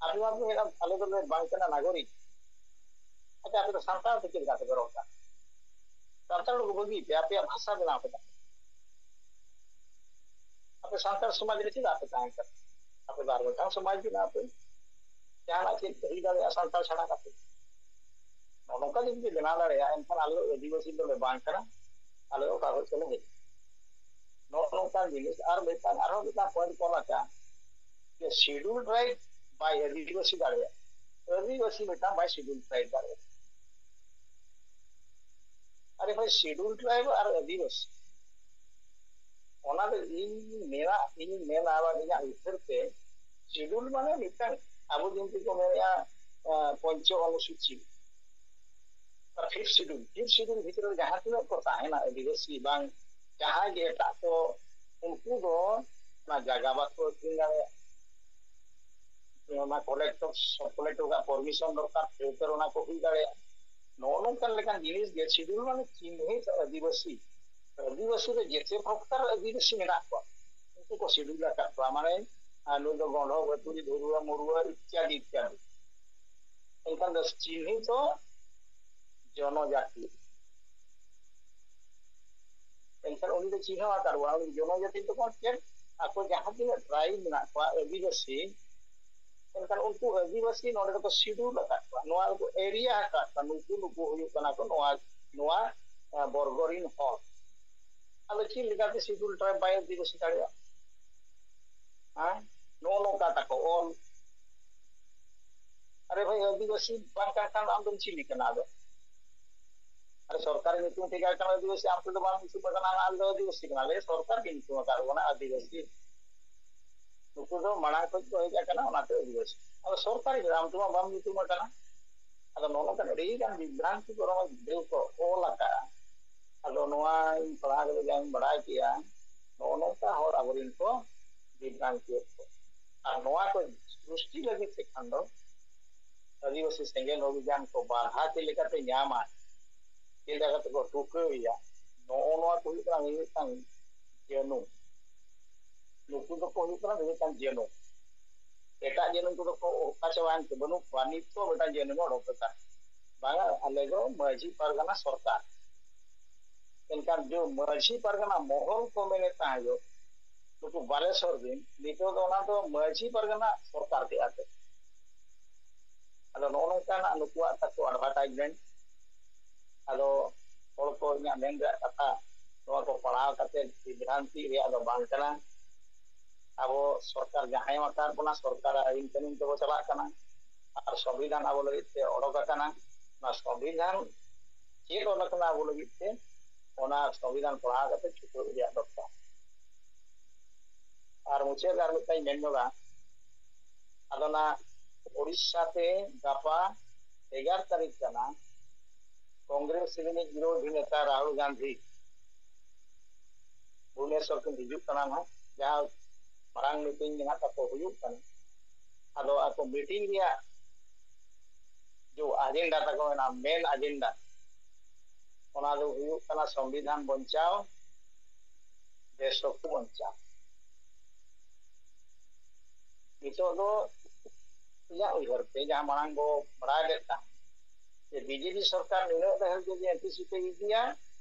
ᱟᱯᱮ ᱢᱟ ᱯᱮ ᱢᱮᱱᱟ, ᱟᱞᱮ ᱫᱚᱞᱮ ᱵᱟᱝ ᱠᱟᱱᱟ ᱱᱟᱜᱚᱨᱤᱠ᱾ ᱟᱪᱪᱷᱟ, ᱟᱯᱮ ᱫᱚ ᱥᱟᱱᱛᱟᱲ ᱛᱮ ᱪᱮᱫ ᱞᱮᱠᱟ ᱛᱮᱯᱮ ᱨᱚᱲ ᱠᱟᱱᱟ? ᱥᱟᱱᱛᱟᱲ ᱠᱚ ᱵᱟᱹᱜᱤ ᱯᱮ, ᱟᱯᱮᱭᱟᱜ ᱵᱷᱟᱥᱟ ᱵᱮᱱᱟᱣ ᱯᱮ᱾ ᱟᱯᱮ ᱥᱟᱱᱛᱟᱲ ᱥᱚᱢᱟᱡᱽ ᱨᱮ ᱪᱮᱫᱟᱜ ᱯᱮ ᱛᱟᱦᱮᱸ ᱠᱟᱱᱟ? ᱟᱯᱮ ᱫᱚ ᱟᱨ ᱢᱤᱫᱴᱟᱝ ᱥᱚᱢᱟᱡᱽ ᱵᱮᱱᱟᱣ ᱯᱮ᱾ ᱡᱟᱦᱟᱱᱟᱜ ᱪᱮᱫ ᱦᱩᱭ ᱫᱟᱲᱮᱭᱟᱜᱼᱟ ᱥᱟᱱᱛᱟᱲ ᱪᱷᱟᱲᱟ ᱠᱟᱛᱮ᱾ ᱱᱚᱜᱼᱚ ᱱᱚᱝᱠᱟ ᱡᱩᱫᱤ ᱵᱮᱱᱟᱣ ᱫᱟᱲᱮᱭᱟᱜᱼᱟ, ᱮᱱᱠᱷᱟᱱ ᱟᱞᱮ ᱫᱚ ᱟᱹᱫᱤᱵᱟᱹᱥᱤ ᱫᱚᱞᱮ ᱵᱟᱝ ᱠᱟᱱᱟ, ᱟᱞᱮ ᱫᱚ ᱚᱠᱟ ᱠᱷᱚᱱ ᱪᱚᱞᱮ ᱦᱮᱡ ᱟᱠᱟᱱᱟ᱾ ᱱᱚᱜᱼᱚ ᱱᱚᱝᱠᱟᱱ ᱡᱤᱱᱤᱥ᱾ ᱟᱨ ᱢᱤᱫᱴᱟᱝ, ᱟᱨᱦᱚᱸ ᱢᱤᱫᱴᱟᱝ ᱯᱚᱭᱮᱱᱴ ᱠᱚ ᱚᱞ ᱟᱠᱟᱫᱼᱟ ᱡᱮ ᱥᱤᱰᱩᱞ ᱴᱨᱟᱭᱤᱵ ᱵᱟᱭ ᱟᱹᱫᱤᱵᱟᱹᱥᱤ ᱫᱟᱲᱮᱭᱟᱜᱼᱟ, ᱟᱹᱫᱤᱵᱟᱹᱥᱤ ᱢᱤᱫᱴᱟᱝ ᱵᱟᱭ ᱥᱤᱰᱩᱞ ᱴᱨᱟᱭᱤᱵ ᱫᱟᱲᱮᱭᱟᱜᱼᱟ᱾ ᱟᱨᱮ ᱵᱷᱟᱭ, ᱥᱤᱰᱩᱞ ᱴᱨᱟᱭᱤᱵ ᱟᱨ ᱟᱹᱫᱤᱵᱟᱹᱥᱤ, ᱚᱱᱟ ᱫᱚ ᱤᱧ ᱢᱮᱱᱟ, ᱤᱧ ᱢᱮᱱᱟ, ᱵᱟᱝ, ᱤᱧᱟᱹᱜ ᱩᱭᱦᱟᱹᱨ ᱛᱮ ᱥᱤᱰᱩᱞ ᱢᱟᱱᱮ ᱢᱤᱫᱴᱟᱝ, ᱟᱵᱚ ᱡᱮᱢᱛᱤ ᱠᱚ ᱢᱮᱱᱮᱫᱼᱟ, ᱟᱸ, ᱯᱚᱧᱪᱚ ᱚᱱᱩᱥᱩᱪᱤ, ᱯᱷᱤᱯᱛᱷ ᱥᱤᱰᱩᱞ, ᱯᱷᱤᱯᱛᱷ ᱥᱤᱰᱩᱞ ᱵᱷᱤᱛᱨᱤ ᱨᱮ ᱡᱟᱦᱟᱸ ᱛᱤᱱᱟᱹᱜ ᱠᱚ ᱛᱟᱦᱮᱱᱟ ᱟᱹᱫᱤᱵᱟᱹᱥᱤ, ᱵᱟᱝ ᱡᱟᱦᱟᱸᱭ ᱜᱮ ᱮᱴᱟᱜ ᱠᱚ, ᱩᱱᱠᱩ ᱫᱚ ᱚᱱᱟ ᱡᱟᱭᱜᱟ ᱵᱟᱠᱚ ᱟᱹᱠᱷᱨᱤᱧ ᱫᱟᱲᱮᱭᱟᱜᱼᱟ᱾ ᱚᱱᱟ ᱠᱚᱞᱮᱠᱴᱚᱨ, ᱥᱟᱵ ᱠᱚᱞᱮᱠᱴᱚᱨ ᱨᱮᱱᱟᱜ ᱯᱟᱨᱢᱤᱥᱚᱱ ᱫᱚᱨᱠᱟᱨ, ᱛᱚᱵᱮ ᱚᱱᱟ ᱠᱚ ᱦᱩᱭ ᱫᱟᱲᱮᱭᱟᱜᱼᱟ᱾ ᱱᱚᱜᱼᱚ ᱱᱚᱝᱠᱟᱱ ᱞᱮᱠᱟᱱ ᱡᱤᱱᱤᱥ ᱜᱮ ᱥᱤᱰᱩᱞ ᱢᱟᱱᱮ ᱪᱤᱱᱦᱤᱛ ᱟᱹᱫᱤᱵᱟᱹᱥᱤ᱾ ᱟᱹᱫᱤᱵᱟᱹᱥᱤ ᱨᱮ ᱡᱮᱛᱮ ᱯᱨᱚᱠᱟᱨ ᱟᱹᱫᱤᱵᱟᱹᱥᱤ ᱢᱮᱱᱟᱜ ᱠᱚᱣᱟ, ᱩᱱᱠᱩ ᱠᱚ ᱥᱤᱰᱩᱞ ᱟᱠᱟᱫ ᱠᱚᱣᱟ᱾ ᱢᱟᱱᱮ, ᱟᱨ ᱱᱩᱭ ᱫᱚ ᱜᱚᱸᱰᱷᱚ, ᱵᱷᱟᱹᱛᱩᱲᱤ, ᱫᱷᱩᱨᱩᱣᱟ, ᱢᱩᱨᱩᱣᱟ ᱤᱛᱭᱟᱫᱤ ᱤᱛᱭᱟᱫᱤ᱾ ᱮᱱᱠᱷᱟᱱ ᱫᱚ ᱪᱤᱱᱦᱤᱛ ᱡᱚᱱᱚᱡᱟᱛᱤ᱾ ᱮᱱᱠᱷᱟᱱ ᱩᱱᱤ ᱫᱚ ᱪᱤᱱᱦᱟᱹᱣ ᱟᱠᱟᱫ ᱵᱚᱱᱟ, ᱩᱱᱤ ᱡᱚᱱᱚᱡᱟᱛᱤ ᱫᱚ ᱵᱟᱝ ᱪᱮᱫ, ᱟᱠᱚ ᱡᱟᱦᱟᱸ ᱛᱤᱱᱟᱹᱜ ᱴᱨᱟᱭᱤᱵ ᱢᱮᱱᱟᱜ ᱠᱚᱣᱟ, ᱟᱹᱫᱤᱵᱟᱹᱥᱤ, ᱮᱱᱠᱷᱟᱱ ᱩᱱᱠᱩ ᱟᱹᱫᱤᱵᱟᱹᱥᱤ ᱱᱚᱰᱮ ᱫᱚᱠᱚ ᱥᱤᱰᱩᱞ ᱟᱠᱟᱫ ᱠᱚᱣᱟ, ᱱᱚᱣᱟ ᱫᱚᱠᱚ ᱮᱨᱤᱭᱟ ᱟᱠᱟᱫ ᱠᱚᱣᱟ, ᱱᱩᱠᱩ, ᱱᱩᱠᱩ ᱦᱩᱭᱩᱜ ᱠᱟᱱᱟ ᱠᱚ ᱱᱚᱣᱟ, ᱱᱚᱣᱟ, ᱟᱸ, ᱵᱚᱨᱜᱚ ᱨᱤᱱ ᱦᱚᱲ᱾ ᱟᱫᱚ ᱪᱮᱫ ᱞᱮᱠᱟᱛᱮ ᱥᱤᱰᱩᱞ ᱴᱨᱟᱭᱤᱵ ᱵᱟᱭ ᱟᱹᱫᱤᱵᱟᱹᱥᱤ ᱫᱟᱲᱮᱭᱟᱜᱼᱟ? ᱦᱮᱸ, ᱱᱚᱜᱼᱚ ᱱᱚᱝᱠᱟ ᱛᱟᱠᱚ ᱚᱞ᱾ ᱟᱨᱮ ᱵᱷᱟᱭ, ᱟᱹᱫᱤᱵᱟᱹᱥᱤ ᱵᱟᱝ ᱠᱟᱱ ᱠᱷᱟᱱ ᱟᱢ ᱫᱚᱢ ᱪᱤᱞᱤ ᱠᱟᱱᱟ ᱟᱫᱚ? ᱟᱨᱮ ᱥᱚᱨᱠᱟᱨᱤ ᱧᱩᱛᱩᱢ ᱛᱮᱜᱮ ᱠᱟᱱᱟ ᱟᱹᱫᱤᱵᱟᱹᱥᱤ, ᱟᱢ ᱛᱮᱫᱚ ᱵᱟᱢ ᱧᱩᱛᱩᱢ ᱟᱠᱟᱱᱟ, ᱟᱞᱮ ᱫᱚ ᱟᱹᱫᱤᱵᱟᱹᱥᱤ ᱠᱟᱱᱟᱞᱮ, ᱥᱚᱨᱠᱟᱨ ᱜᱮ ᱧᱩᱛᱩᱢ ᱟᱠᱟᱫ ᱵᱚᱱᱟ ᱟᱹᱫᱤᱵᱟᱹᱥᱤ᱾ ᱱᱩᱠᱩ ᱫᱚ ᱢᱟᱲᱟᱝ ᱠᱷᱚᱱ ᱠᱚ ᱦᱮᱡ ᱟᱠᱟᱱᱟ, ᱚᱱᱟᱛᱮ ᱟᱹᱫᱤᱵᱟᱹᱥᱤ᱾ ᱟᱫᱚ ᱥᱚᱨᱠᱟᱨᱤ ᱠᱟᱱᱟ, ᱟᱢ ᱛᱮᱢᱟ ᱵᱟᱢ ᱧᱩᱛᱩᱢ ᱟᱠᱟᱱᱟ᱾ ᱟᱫᱚ ᱱᱚᱜᱼᱚ ᱱᱚᱝᱠᱟᱱ ᱟᱹᱰᱤ ᱜᱟᱱ ᱵᱤᱵᱷᱨᱟᱱᱛᱤ ᱠᱚᱨᱚᱱ ᱵᱤᱞ ᱠᱚ ᱚᱞ ᱟᱠᱟᱫᱼᱟ᱾ ᱟᱫᱚ ᱱᱚᱣᱟ ᱤᱧ ᱯᱟᱲᱦᱟᱣ ᱠᱟᱛᱮ ᱡᱟᱧ ᱵᱟᱲᱟᱭ ᱠᱮᱜᱼᱟ, ᱱᱚᱜᱼᱚ ᱱᱚᱝᱠᱟ ᱦᱚᱲ ᱟᱵᱚᱨᱮᱱ ᱠᱚ ᱵᱤᱵᱷᱨᱟᱱᱛᱤᱭᱮᱫ ᱠᱚ᱾ ᱟᱨ ᱱᱚᱣᱟ ᱠᱚ ᱥᱨᱩᱥᱴᱤ ᱞᱟᱹᱜᱤᱫ ᱛᱮ ᱠᱷᱟᱱ ᱫᱚ ᱟᱹᱫᱤᱵᱟᱹᱥᱤ ᱥᱮᱸᱜᱮᱞ ᱚᱵᱷᱤᱡᱟᱱ ᱠᱚ ᱵᱟᱫᱷᱟ ᱪᱮᱫ ᱞᱮᱠᱟᱛᱮ ᱧᱟᱢᱟ, ᱪᱮᱫ ᱞᱮᱠᱟ ᱠᱟᱛᱮ ᱠᱚ ᱴᱩᱠᱟᱹᱣᱮᱭᱟ, ᱱᱚᱜᱼᱚ ᱱᱚᱣᱟ ᱠᱚ ᱦᱩᱭᱩᱜ ᱠᱟᱱᱟ ᱢᱤᱫ ᱢᱤᱫᱴᱟᱝ ᱡᱟᱹᱱᱩᱢ᱾ ᱱᱩᱠᱩ ᱫᱚᱠᱚ ᱦᱩᱭᱩᱜ ᱠᱟᱱᱟ ᱢᱤᱫ ᱢᱤᱫᱴᱟᱝ ᱡᱟᱹᱱᱩᱢ᱾ ᱮᱴᱟᱜ ᱡᱟᱹᱱᱩᱢ ᱠᱚᱫᱚ ᱠᱚ ᱚᱠᱟ ᱪᱟᱵᱟᱭᱮᱱ ᱛᱮ ᱵᱟᱹᱱᱩᱜ ᱠᱚᱣᱟ, ᱱᱤᱛ ᱠᱚ ᱢᱤᱫᱴᱟᱝ ᱡᱟᱹᱱᱩᱢ ᱚᱰᱚᱠ ᱟᱠᱟᱫ᱾ ᱵᱟᱝᱟ, ᱟᱞᱮ ᱫᱚ ᱢᱟᱹᱡᱷᱤ ᱯᱟᱨᱜᱟᱱᱟ ᱥᱚᱨᱠᱟᱨ᱾ ᱮᱱᱠᱷᱟᱱ ᱡᱚ ᱢᱟᱹᱡᱷᱤ ᱯᱟᱨᱜᱟᱱᱟ ᱢᱚᱦᱚᱞ ᱠᱚ ᱢᱮᱱᱮᱫ ᱛᱟᱦᱮᱸᱫ, ᱱᱩᱠᱩ ᱵᱟᱞᱮᱥᱚᱨ ᱨᱮᱱ, ᱱᱤᱛᱚᱜ ᱫᱚ ᱚᱱᱟ ᱫᱚ ᱢᱟᱹᱡᱷᱤ ᱯᱟᱨᱜᱟᱱᱟ ᱥᱚᱨᱠᱟᱨ ᱠᱮᱫᱼᱟ ᱠᱚ᱾ ᱟᱫᱚ ᱱᱚᱜᱼᱚ ᱱᱚᱝᱠᱟᱱᱟᱜ ᱱᱩᱠᱩᱣᱟᱜ ᱛᱟᱠᱚ advertisement᱾ ᱟᱫᱚ ᱦᱚᱲ ᱠᱚ, ᱤᱧᱟᱹᱜ ᱢᱮᱱ ᱨᱮᱭᱟᱜ ᱠᱟᱛᱷᱟ, ᱱᱚᱣᱟ ᱠᱚ ᱯᱟᱲᱦᱟᱣ ᱠᱟᱛᱮ ᱵᱤᱵᱷᱨᱟᱱᱛᱤ ᱨᱮᱭᱟᱜ ᱫᱚ ᱵᱟᱝ ᱠᱟᱱᱟ᱾ ᱟᱵᱚ ᱥᱚᱨᱠᱟᱨ ᱡᱟᱦᱟᱸᱭ ᱟᱠᱟᱫ ᱵᱚᱱᱟ, ᱥᱚᱨᱠᱟᱨᱟᱜ ᱟᱹᱭᱤᱱ ᱠᱟᱹᱱᱩᱱ ᱛᱮᱵᱚ ᱪᱟᱞᱟᱜ ᱠᱟᱱᱟ᱾ ᱟᱨ ᱥᱚᱝᱵᱤᱫᱷᱟᱱ ᱟᱵᱚ ᱞᱟᱹᱜᱤᱫ ᱛᱮ ᱚᱰᱚᱠ ᱟᱠᱟᱱᱟ᱾ ᱚᱱᱟ ᱥᱚᱝᱵᱤᱫᱷᱟᱱ ᱪᱮᱫ ᱚᱞ ᱟᱠᱟᱱᱟ ᱟᱵᱚ ᱞᱟᱹᱜᱤᱫ ᱛᱮ, ᱚᱱᱟ ᱥᱚᱝᱵᱤᱫᱷᱟᱱ ᱯᱟᱲᱦᱟᱣ ᱠᱟᱛᱮ ᱪᱷᱩᱴᱟᱹᱣ ᱨᱮᱭᱟᱜ ᱫᱚᱨᱠᱟᱨ᱾ ᱟᱨ ᱢᱩᱪᱟᱹᱫ ᱨᱮ ᱟᱨ ᱢᱤᱫᱴᱟᱝ ᱢᱮᱱ ᱧᱚᱜᱟ, ᱟᱫᱚ ᱚᱱᱟ ᱳᱰᱤᱥᱟ ᱛᱮ ᱜᱟᱯᱟ ᱮᱜᱟᱨ ᱛᱟᱹᱨᱤᱠᱷ ᱠᱟᱱᱟ, ᱠᱚᱝᱜᱨᱮᱥ ᱨᱤᱱᱤᱡ ᱵᱤᱨᱳᱫᱷᱤ ᱱᱮᱛᱟ ᱨᱟᱦᱩᱞ ᱜᱟᱱᱫᱷᱤ ᱵᱷᱩᱵᱽᱱᱮᱥᱚᱨ ᱠᱷᱚᱱ ᱦᱤᱡᱩᱜ ᱠᱟᱱᱟ ᱱᱟᱦᱟᱜ, ᱡᱟᱦᱟᱸ ᱢᱟᱨᱟᱝ ᱢᱤᱴᱤᱝ ᱜᱮ ᱱᱟᱦᱟᱜ ᱛᱟᱠᱚ ᱦᱩᱭᱩᱜ ᱠᱟᱱᱟ᱾ ᱟᱫᱚ ᱟᱠᱚ ᱢᱤᱴᱤᱝ ᱨᱮᱭᱟᱜ ᱡᱮ ᱟᱡᱮᱱᱰᱟ ᱛᱟᱠᱚ ᱢᱮᱱᱟᱜᱼᱟ, ᱢᱮᱱ ᱟᱡᱮᱱᱰᱟ, ᱚᱱᱟ ᱫᱚ ᱦᱩᱭᱩᱜ ᱠᱟᱱᱟ ᱥᱚᱝᱵᱤᱫᱷᱟᱱ ᱵᱟᱧᱪᱟᱣ, ᱫᱮᱥ ᱦᱚᱸᱠᱚ ᱵᱟᱧᱪᱟᱣ᱾ ᱱᱤᱛᱚᱜ ᱫᱚ ᱤᱧᱟᱹᱜ ᱩᱭᱦᱟᱹᱨ ᱛᱮ ᱡᱟᱦᱟᱸ ᱢᱟᱲᱟᱝ ᱵᱚ ᱵᱟᱲᱟᱭ ᱞᱮᱫ ᱛᱟᱦᱮᱸ, ᱡᱮ ᱵᱤᱡᱮᱯᱤ ᱥᱚᱨᱠᱟᱨ ᱱᱤᱱᱟᱹᱜ ᱰᱷᱮᱨ ᱡᱩᱫᱤ ᱮᱱᱴᱤᱥᱤᱯᱮᱴ ᱤᱫᱤᱭᱟ,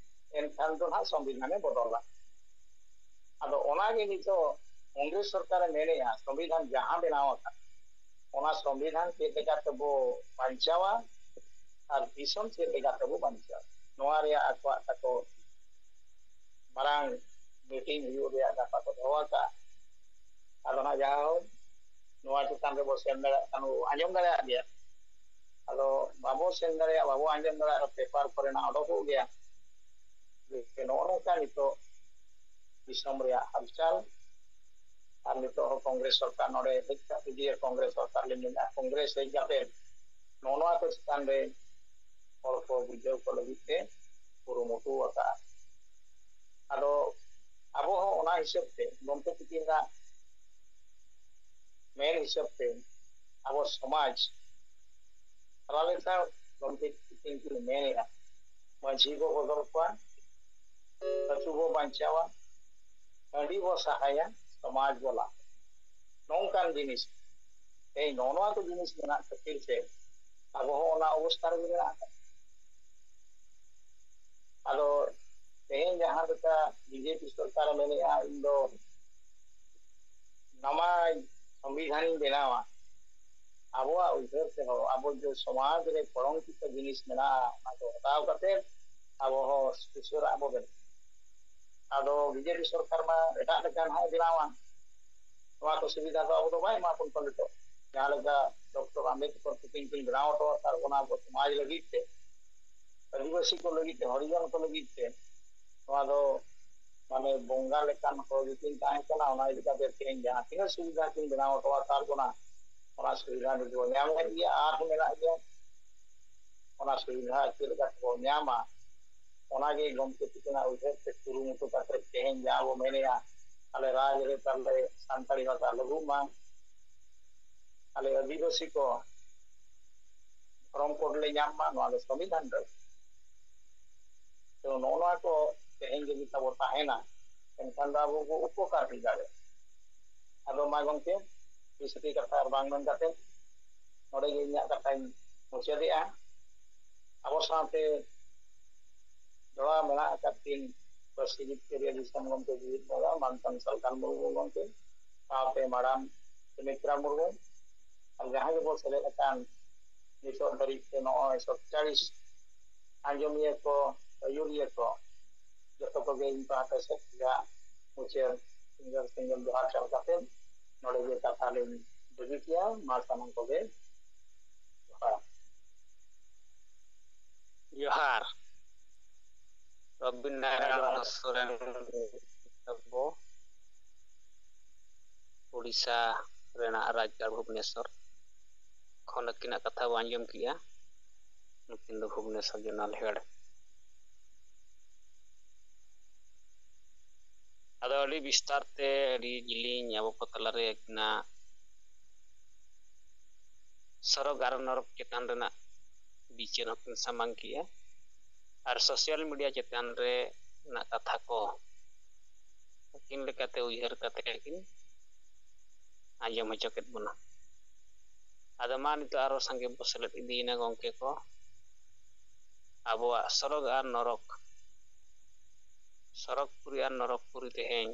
ᱮᱱᱠᱷᱟᱱ ᱫᱚ ᱱᱟᱦᱟᱜ ᱥᱚᱝᱵᱤᱫᱷᱟᱱᱮ ᱵᱚᱫᱚᱞᱟ᱾ ᱟᱫᱚ ᱚᱱᱟᱜᱮ ᱱᱤᱛᱚᱜ ᱠᱚᱝᱜᱨᱮᱥ ᱥᱚᱨᱠᱟᱨᱮ ᱢᱮᱱᱮᱫᱼᱟ, ᱥᱚᱝᱵᱤᱫᱷᱟᱱ ᱡᱟᱦᱟᱸ ᱵᱮᱱᱟᱣ ᱟᱠᱟᱱ, ᱚᱱᱟ ᱥᱚᱝᱵᱤᱫᱷᱟᱱ ᱪᱮᱫ ᱞᱮᱠᱟ ᱛᱮᱵᱚ ᱵᱟᱧᱪᱟᱣᱟ ᱟᱨ ᱫᱤᱥᱚᱢ ᱪᱮᱫ ᱞᱮᱠᱟ ᱛᱮᱵᱚ ᱵᱟᱧᱪᱟᱣᱟ, ᱱᱚᱣᱟ ᱨᱮᱭᱟᱜ ᱟᱠᱚᱣᱟᱜ ᱛᱟᱠᱚ ᱢᱟᱨᱟᱝ ᱢᱤᱴᱤᱝ ᱦᱩᱭᱩᱜ ᱨᱮᱭᱟᱜ ᱜᱟᱯᱟ ᱠᱚ ᱫᱚᱦᱚ ᱟᱠᱟᱫᱼᱟ᱾ ᱟᱫᱚ ᱱᱟᱜ ᱡᱟᱦᱟᱸ ᱦᱳᱠ, ᱱᱚᱣᱟ ᱪᱮᱛᱟᱱ ᱨᱮᱵᱚ ᱥᱮᱱ ᱫᱟᱲᱮᱭᱟᱜ ᱠᱷᱟᱱ ᱵᱚ ᱟᱸᱡᱚᱢ ᱫᱟᱲᱮᱭᱟᱜ ᱜᱮᱭᱟ᱾ ᱟᱫᱚ ᱵᱟᱵᱚ ᱥᱮᱱ ᱫᱟᱲᱮᱭᱟᱜ, ᱵᱟᱵᱚ ᱟᱸᱡᱚᱢ ᱫᱟᱲᱮᱭᱟᱜ ᱨᱮᱦᱚᱸ ᱯᱮᱯᱟᱨ ᱠᱚᱨᱮ ᱱᱟᱜ ᱚᱰᱚᱠᱚᱜ ᱜᱮᱭᱟ᱾ ᱡᱮ ᱱᱚᱜᱼᱚ ᱱᱚᱝᱠᱟ ᱱᱤᱛᱚᱜ ᱫᱤᱥᱚᱢ ᱨᱮᱭᱟᱜ ᱦᱟᱞᱪᱟᱞ, ᱟᱨ ᱱᱤᱛᱚᱜ ᱦᱚᱸ ᱠᱚᱝᱜᱨᱮᱥ ᱥᱚᱨᱠᱟᱨ ᱱᱚᱰᱮ ᱦᱮᱡ ᱠᱟᱛᱮ, ᱡᱮ ᱠᱚᱝᱜᱨᱮᱥ ᱥᱚᱨᱠᱟᱨ ᱞᱤᱧ ᱢᱮᱱᱟ, ᱠᱚᱝᱜᱨᱮᱥ ᱦᱮᱡ ᱠᱟᱛᱮ ᱱᱚᱜᱼᱚ ᱱᱚᱣᱟ ᱠᱚ ᱪᱮᱛᱟᱱ ᱨᱮ ᱦᱚᱲ ᱠᱚ ᱵᱩᱡᱷᱟᱹᱣ ᱠᱚ ᱞᱟᱹᱜᱤᱫ ᱛᱮ ᱠᱩᱨᱩᱢᱩᱴᱩ ᱟᱠᱟᱫᱼᱟ᱾ ᱟᱫᱚ ᱟᱵᱚ ᱦᱚᱸ ᱚᱱᱟ ᱦᱤᱥᱟᱹᱵ ᱛᱮ ᱜᱚᱢᱠᱮ ᱛᱤᱠᱤᱱᱟᱜ ᱢᱮᱱ ᱦᱤᱥᱟᱹᱵ ᱛᱮ ᱟᱵᱚ ᱥᱚᱢᱟᱡᱽ ᱛᱟᱞᱟ ᱞᱮᱠᱟ ᱜᱚᱢᱠᱮ ᱛᱤᱠᱤᱱ ᱠᱤᱱ ᱢᱮᱱᱮᱫᱼᱟ, ᱢᱟᱹᱡᱷᱤ ᱵᱚ ᱵᱚᱫᱚᱞ ᱠᱚᱣᱟ, ᱟᱹᱛᱩ ᱵᱚ ᱵᱟᱧᱪᱟᱣᱟ, ᱦᱟᱺᱰᱤ ᱵᱚ ᱥᱟᱦᱟᱭᱟ, ᱥᱚᱢᱟᱡᱽ ᱵᱚ ᱞᱟᱦᱟᱭᱟ᱾ ᱱᱚᱝᱠᱟᱱ ᱡᱤᱱᱤᱥ, ᱛᱮᱦᱮᱧ ᱱᱚᱜᱼᱚ ᱱᱚᱣᱟ ᱠᱚ ᱡᱤᱱᱤᱥ ᱢᱮᱱᱟᱜ ᱠᱷᱟᱹᱛᱤᱨ ᱛᱮ ᱟᱵᱚ ᱦᱚᱸ ᱚᱱᱟ ᱚᱵᱚᱥᱛᱷᱟ ᱨᱮᱜᱮ ᱢᱮᱱᱟᱜ ᱟᱠᱟᱫ᱾ ᱟᱫᱚ ᱛᱮᱦᱮᱧ ᱡᱟᱦᱟᱸ ᱞᱮᱠᱟ ᱵᱤᱡᱮᱯᱤ ᱥᱚᱨᱠᱟᱨᱮ ᱢᱮᱱᱮᱫᱼᱟ, ᱤᱧ ᱫᱚ ᱱᱟᱣᱟ ᱥᱚᱝᱵᱤᱫᱷᱟᱱᱤᱧ ᱵᱮᱱᱟᱣᱟ, ᱟᱵᱚᱣᱟᱜ ᱩᱭᱦᱟᱹᱨ ᱛᱮᱦᱚᱸ ᱟᱵᱚ ᱡᱮ ᱥᱚᱢᱟᱡᱽ ᱨᱮ ᱠᱚᱞᱚᱝᱠᱤᱛᱚ ᱡᱤᱱᱤᱥ ᱢᱮᱱᱟᱜᱼᱟ, ᱚᱱᱟ ᱠᱚ ᱦᱟᱛᱟᱣ ᱠᱟᱛᱮ ᱟᱵᱚ ᱦᱚᱸ ᱥᱩᱥᱟᱹᱨᱟᱜ ᱵᱚ ᱵᱮᱱᱟᱣ᱾ ᱟᱫᱚ ᱵᱤᱡᱮᱯᱤ ᱥᱚᱨᱠᱟᱨ ᱢᱟ ᱮᱴᱟᱜ ᱞᱮᱠᱟᱱ ᱦᱟᱸᱜ ᱮ ᱵᱮᱱᱟᱣᱟ, ᱱᱚᱣᱟ ᱠᱚ ᱥᱩᱵᱤᱫᱷᱟ ᱫᱚ ᱟᱵᱚ ᱫᱚ ᱵᱟᱭ ᱮᱢᱟ ᱵᱚᱱ ᱠᱟᱱ ᱱᱤᱛᱚᱜ᱾ ᱡᱟᱦᱟᱸ ᱞᱮᱠᱟ ᱰᱚᱠᱴᱚᱨ ᱟᱢᱵᱮᱫᱠᱚᱨ ᱛᱤᱠᱤᱱ ᱠᱤᱱ ᱵᱮᱱᱟᱣ ᱦᱚᱴᱚ ᱟᱠᱟᱫ ᱵᱚᱱᱟ ᱟᱵᱚ ᱥᱚᱢᱟᱡᱽ ᱞᱟᱹᱜᱤᱫ ᱛᱮ, ᱟᱹᱫᱤᱵᱟᱹᱥᱤ ᱠᱚ ᱞᱟᱹᱜᱤᱫ ᱛᱮ, ᱦᱚᱨᱤᱡᱚᱱ ᱠᱚ ᱞᱟᱹᱜᱤᱫ ᱛᱮ, ᱱᱚᱣᱟ ᱫᱚ ᱢᱟᱱᱮ ᱵᱚᱸᱜᱟ ᱞᱮᱠᱟᱱ ᱦᱚᱲ ᱜᱮᱠᱤᱱ ᱛᱟᱦᱮᱸ ᱠᱟᱱᱟ᱾ ᱚᱱᱟ ᱤᱫᱤ ᱠᱟᱛᱮ ᱛᱮᱦᱮᱧ ᱡᱟᱦᱟᱸ ᱛᱤᱱᱟᱹᱜ ᱥᱩᱵᱤᱫᱷᱟ ᱠᱤᱱ ᱵᱮᱱᱟᱣ ᱦᱚᱴᱚ ᱟᱠᱟᱫ ᱵᱚᱱᱟ, ᱚᱱᱟ ᱥᱩᱵᱤᱫᱷᱟ ᱱᱤᱛ ᱵᱚᱱ ᱧᱟᱢᱮᱫ ᱜᱮᱭᱟ, ᱟᱨᱦᱚᱸ ᱢᱮᱱᱟᱜ ᱜᱮᱭᱟ᱾ ᱚᱱᱟ ᱥᱩᱵᱤᱫᱷᱟ ᱪᱮᱫ ᱞᱮᱠᱟ ᱛᱮᱵᱚᱱ ᱧᱟᱢᱟ, ᱚᱱᱟᱜᱮ ᱜᱚᱢᱠᱮ ᱛᱤᱠᱤᱱᱟᱜ ᱩᱭᱦᱟᱹᱨ ᱛᱮ ᱠᱩᱨᱩᱢᱩᱴᱩ ᱠᱟᱛᱮ ᱛᱮᱦᱮᱧ ᱡᱟᱦᱟᱸ ᱵᱚ ᱢᱮᱱᱮᱜᱼᱟ, ᱟᱞᱮ ᱨᱟᱡᱽ ᱨᱮ ᱛᱟᱞᱮ ᱥᱟᱱᱛᱟᱲᱤ ᱵᱷᱟᱥᱟ ᱞᱟᱹᱜᱩᱜ ᱢᱟ, ᱟᱞᱮ ᱟᱹᱫᱤᱵᱟᱹᱥᱤ ᱠᱚ ᱫᱷᱚᱨᱚᱢ ᱠᱳᱰ ᱞᱮ ᱧᱟᱢ ᱢᱟ, ᱱᱚᱣᱟ ᱫᱚ ᱥᱚᱝᱵᱤᱫᱷᱟᱱ ᱨᱮ᱾ ᱛᱚ ᱱᱚᱜᱼᱚ ᱱᱚᱣᱟ ᱠᱚ ᱛᱮᱦᱮᱧ ᱡᱩᱫᱤ ᱛᱟᱵᱚ ᱛᱟᱦᱮᱱᱟ, ᱮᱱᱠᱷᱟᱱ ᱫᱚ ᱟᱵᱚ ᱵᱚ ᱩᱯᱚᱠᱟᱨ ᱦᱩᱭ ᱫᱟᱲᱮᱭᱟᱜᱼᱟ᱾ ᱟᱫᱚ ᱢᱟ ᱜᱚᱢᱠᱮ, ᱵᱮᱥᱤ ᱠᱟᱛᱷᱟ ᱟᱨ ᱵᱟᱝ ᱢᱮᱱ ᱠᱟᱛᱮ ᱱᱚᱰᱮ ᱜᱮ ᱤᱧᱟᱹᱜ ᱠᱟᱛᱷᱟᱧ ᱢᱩᱪᱟᱹᱫᱮᱜᱼᱟ᱾ ᱟᱵᱚ ᱥᱟᱶᱛᱮ ᱡᱚᱲᱟᱣ ᱢᱮᱱᱟᱜ ᱟᱠᱟᱫ ᱠᱤᱱ ᱯᱟᱹᱨᱥᱤ ᱡᱤᱛᱠᱟᱹᱨᱤᱭᱟᱹ ᱫᱤᱥᱚᱢ ᱜᱚᱢᱠᱮ ᱡᱤᱣᱤᱫ ᱵᱟᱵᱟ ᱢᱟᱱ ᱥᱟᱱᱛᱟᱲ ᱢᱩᱨᱢᱩ ᱜᱚᱢᱠᱮ, ᱥᱟᱶᱛᱮ ᱢᱟᱰᱟᱢ ᱥᱩᱢᱤᱛᱨᱟ ᱢᱩᱨᱢᱩ, ᱟᱨ ᱡᱟᱦᱟᱸ ᱜᱮᱵᱚ ᱥᱮᱞᱮᱫ ᱟᱠᱟᱱ ᱱᱤᱛᱚᱜ ᱫᱷᱟᱹᱨᱤᱡ ᱛᱮ ᱱᱚᱜᱼᱚᱭ ᱥᱟᱛᱪᱟᱲᱤᱥ ᱟᱸᱡᱚᱢᱤᱭᱟᱹ ᱠᱚ, ᱟᱹᱭᱩᱨᱤᱭᱟᱹ ᱠᱚ, ᱡᱚᱛᱚ ᱠᱚᱜᱮ ᱤᱧ ᱯᱟᱦᱴᱟ ᱥᱮᱫ ᱠᱷᱚᱱᱟᱜ ᱢᱩᱪᱟᱹᱫ ᱥᱤᱸᱜᱟᱹᱲ ᱥᱤᱸᱜᱟᱹᱲ ᱡᱚᱦᱟᱨ ᱪᱟᱞ ᱠᱟᱛᱮ ᱱᱚᱰᱮ ᱜᱮ ᱠᱟᱛᱷᱟ ᱞᱤᱧ ᱵᱟᱹᱜᱤ ᱠᱮᱭᱟ᱾ ᱢᱟ ᱥᱟᱱᱟᱢ ᱠᱚᱜᱮ ᱡᱚᱦᱟᱨ᱾ ᱡᱚᱦᱟᱨ᱾ ᱨᱚᱵᱤᱱ ᱱᱟᱨᱟᱭᱚᱬ ᱥᱚᱨᱮᱱ ᱟᱵᱚ ᱳᱰᱤᱥᱟ ᱨᱮᱱᱟᱜ ᱨᱟᱡᱽᱜᱟᱲ ᱵᱷᱩᱵᱽᱱᱮᱥᱚᱨ ᱠᱷᱚᱱ ᱟᱹᱠᱤᱱᱟᱜ ᱠᱟᱛᱷᱟ ᱵᱚ ᱟᱸᱡᱚᱢ ᱠᱮᱜᱼᱟ᱾ ᱱᱩᱠᱤᱱ ᱫᱚ ᱵᱷᱩᱵᱽᱱᱮᱥᱚᱨ ᱡᱚᱱᱟᱞ ᱦᱮᱲ᱾ ᱟᱫᱚ ᱟᱹᱰᱤ ᱵᱤᱥᱛᱟᱨ ᱛᱮ ᱟᱹᱰᱤ ᱡᱤᱞᱤᱧ ᱟᱵᱚ ᱠᱚ ᱛᱟᱞᱟᱨᱮ ᱟᱹᱠᱤᱱᱟᱜ ᱥᱚᱨᱚᱜᱽ ᱟᱨ ᱱᱚᱨᱚᱠ ᱪᱮᱛᱟᱱ ᱨᱮᱱᱟᱜ ᱵᱤᱪᱟᱹᱨ ᱦᱚᱸᱠᱤᱱ ᱥᱟᱢᱟᱝ ᱠᱮᱜᱼᱟ᱾ ᱟᱨ ᱥᱳᱥᱟᱞ ᱢᱤᱰᱤᱭᱟ ᱪᱮᱛᱟᱱ ᱨᱮᱱᱟᱜ ᱠᱟᱛᱷᱟ ᱠᱚ ᱟᱹᱠᱤᱱ ᱞᱮᱠᱟᱛᱮ ᱩᱭᱦᱟᱹᱨ ᱠᱟᱛᱮ ᱠᱤᱱ ᱟᱸᱡᱚᱢ ᱦᱚᱪᱚ ᱠᱮᱫ ᱵᱚᱱᱟ᱾ ᱟᱫᱚ ᱢᱟ ᱱᱤᱛᱚᱜ ᱟᱨᱚ ᱥᱟᱸᱜᱮ ᱵᱚ ᱥᱮᱞᱮᱫ ᱤᱫᱤᱭᱮᱱᱟ ᱜᱚᱢᱠᱮ ᱠᱚ᱾ ᱟᱵᱚᱣᱟᱜ ᱥᱚᱨᱚᱜᱽ ᱟᱨ ᱱᱚᱨᱚᱠ, ᱥᱚᱨᱚᱜᱽᱯᱩᱨᱤ ᱟᱨ ᱱᱚᱨᱚᱠᱯᱩᱨᱤ ᱛᱮᱦᱮᱧ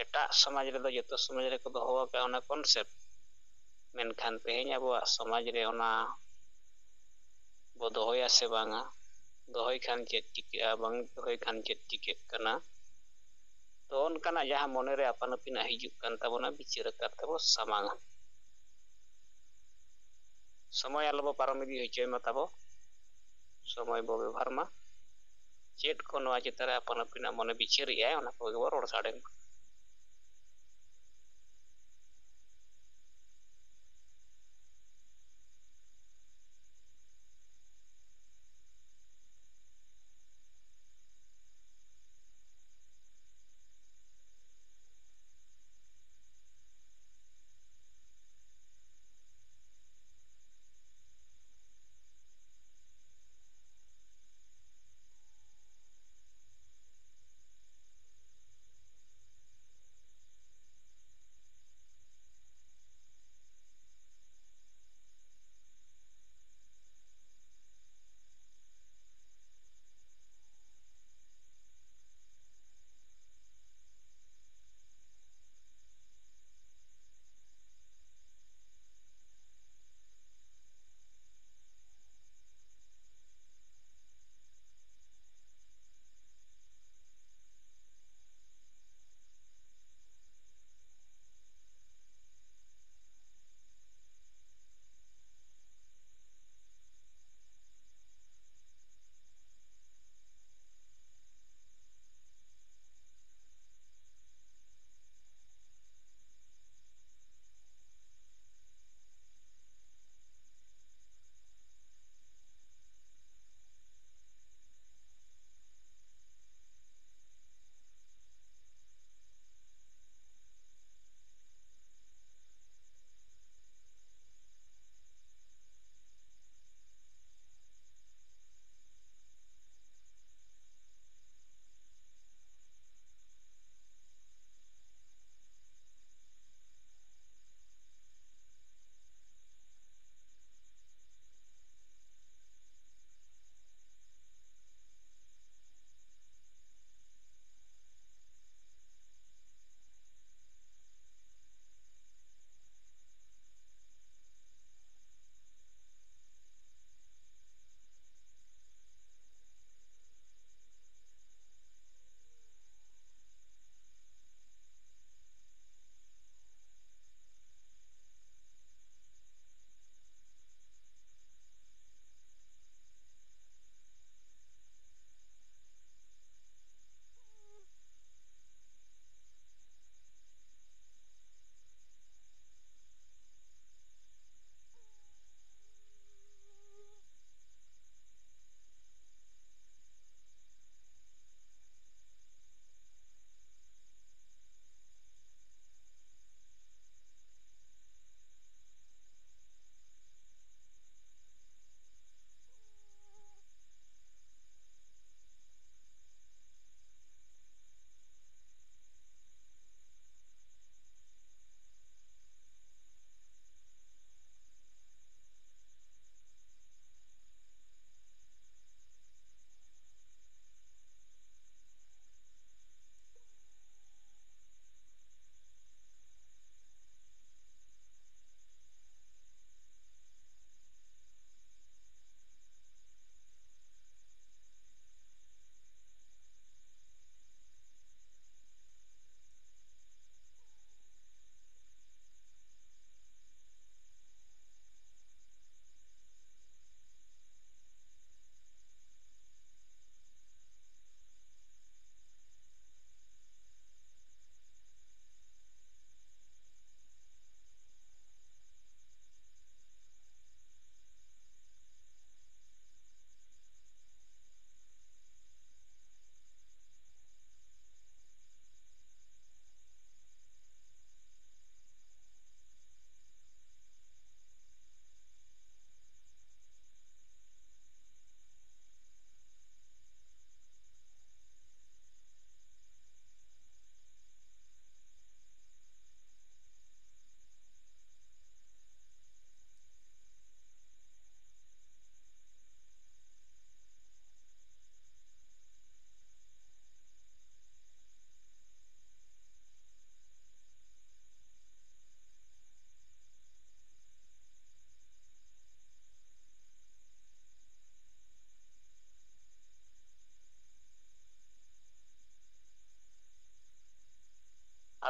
ᱮᱴᱟᱜ ᱥᱚᱢᱟᱡᱽ ᱨᱮᱫᱚ ᱡᱚᱛᱚ ᱥᱚᱢᱟᱡᱽ ᱨᱮᱠᱚ ᱫᱚᱦᱚ ᱟᱠᱟᱫ ᱚᱱᱟ ᱠᱚᱱᱥᱮᱯᱴ᱾ ᱢᱮᱱᱠᱷᱟᱱ ᱛᱮᱦᱮᱧ ᱟᱵᱚᱣᱟᱜ ᱥᱚᱢᱟᱡᱽ ᱨᱮ ᱚᱱᱟ ᱵᱚ ᱫᱚᱦᱚᱭᱟ ᱥᱮ ᱵᱟᱝᱟ, ᱫᱚᱦᱚᱭ ᱠᱷᱟᱱ ᱪᱮᱫ ᱪᱤᱠᱟᱹᱜᱼᱟ, ᱵᱟᱝ ᱫᱚᱦᱚᱭ ᱠᱷᱟᱱ ᱪᱮᱫ ᱪᱤᱠᱟᱹᱜ ᱠᱟᱱᱟ, ᱛᱚ ᱚᱱᱠᱟᱱᱟᱜ ᱡᱟᱦᱟᱸ ᱢᱚᱱᱮᱨᱮ ᱟᱯᱟᱱ ᱟᱹᱯᱤᱱᱟᱜ ᱦᱤᱡᱩᱜ ᱠᱟᱱ ᱛᱟᱵᱚᱱᱟ, ᱵᱤᱪᱟᱹᱨ ᱟᱠᱟᱫ ᱛᱮᱵᱚ ᱥᱟᱢᱟᱝᱟ᱾ ᱥᱚᱢᱚᱭ ᱟᱞᱚᱵᱚ ᱯᱟᱨᱚᱢ ᱤᱫᱤ ᱦᱚᱪᱚᱭ ᱢᱟ ᱛᱟᱵᱚ, ᱥᱚᱢᱚᱭ ᱵᱚ ᱵᱮᱵᱚᱦᱟᱨ ᱢᱟ᱾ ᱪᱮᱫ ᱠᱚ ᱱᱚᱣᱟ ᱪᱮᱛᱟᱱ ᱨᱮ ᱟᱯᱟᱱ ᱟᱹᱯᱤᱱᱟᱜ ᱢᱚᱱᱮ ᱵᱤᱪᱟᱹᱨᱮᱜᱼᱟᱭ, ᱚᱱᱟ ᱠᱚᱜᱮ ᱵᱚ ᱨᱚᱲ ᱥᱟᱰᱮ ᱢᱟ᱾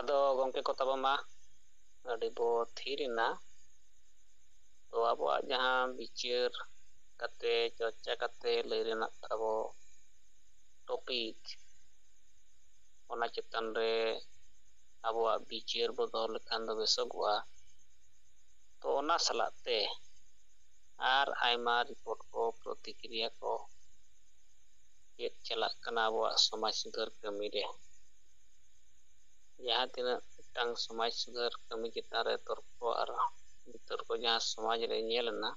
ᱟᱫᱚ ᱜᱚᱢᱠᱮ ᱠᱚ ᱛᱟᱵᱚ ᱢᱟ ᱟᱹᱰᱤ ᱵᱚ ᱛᱷᱤᱨ ᱮᱱᱟ᱾ ᱛᱚ ᱟᱵᱚᱣᱟᱜ ᱡᱟᱦᱟᱸ ᱵᱤᱪᱟᱹᱨ ᱠᱟᱛᱮ, ᱪᱚᱨᱪᱟ ᱠᱟᱛᱮ ᱞᱟᱹᱭ ᱨᱮᱱᱟᱜ ᱛᱟᱵᱚ ᱴᱚᱯᱤᱠ, ᱚᱱᱟ ᱪᱮᱛᱟᱱ ᱨᱮ ᱟᱵᱚᱣᱟᱜ ᱵᱤᱪᱟᱹᱨ ᱵᱚ ᱫᱚᱦᱚ ᱞᱮᱠᱷᱟᱱ ᱫᱚ ᱵᱮᱥᱚᱜᱚᱜᱼᱟ᱾ ᱛᱚ ᱚᱱᱟ ᱥᱟᱞᱟᱜ ᱛᱮ ᱟᱨ ᱟᱭᱢᱟ ᱨᱤᱯᱳᱨᱴ ᱠᱚ, ᱯᱨᱚᱛᱤᱠᱨᱤᱭᱟ ᱠᱚ, ᱪᱮᱫ ᱪᱟᱞᱟᱜ ᱠᱟᱱᱟ ᱟᱵᱚᱣᱟᱜ ᱥᱚᱢᱟᱡᱽ ᱥᱩᱫᱷᱟᱹᱨ ᱠᱟᱹᱢᱤ ᱨᱮ, ᱡᱟᱦᱟᱸ ᱛᱤᱱᱟᱹᱜ ᱢᱤᱫᱴᱟᱝ ᱥᱚᱢᱟᱡᱽ ᱥᱩᱫᱷᱟᱹᱨ ᱠᱟᱹᱢᱤ ᱪᱮᱛᱟᱱ ᱨᱮ ᱛᱚᱨᱠᱚ ᱟᱨ ᱵᱤᱛᱚᱨᱠᱚ ᱡᱟᱦᱟᱸ ᱥᱚᱢᱟᱡᱽ ᱨᱮ ᱧᱮᱞ ᱮᱱᱟ,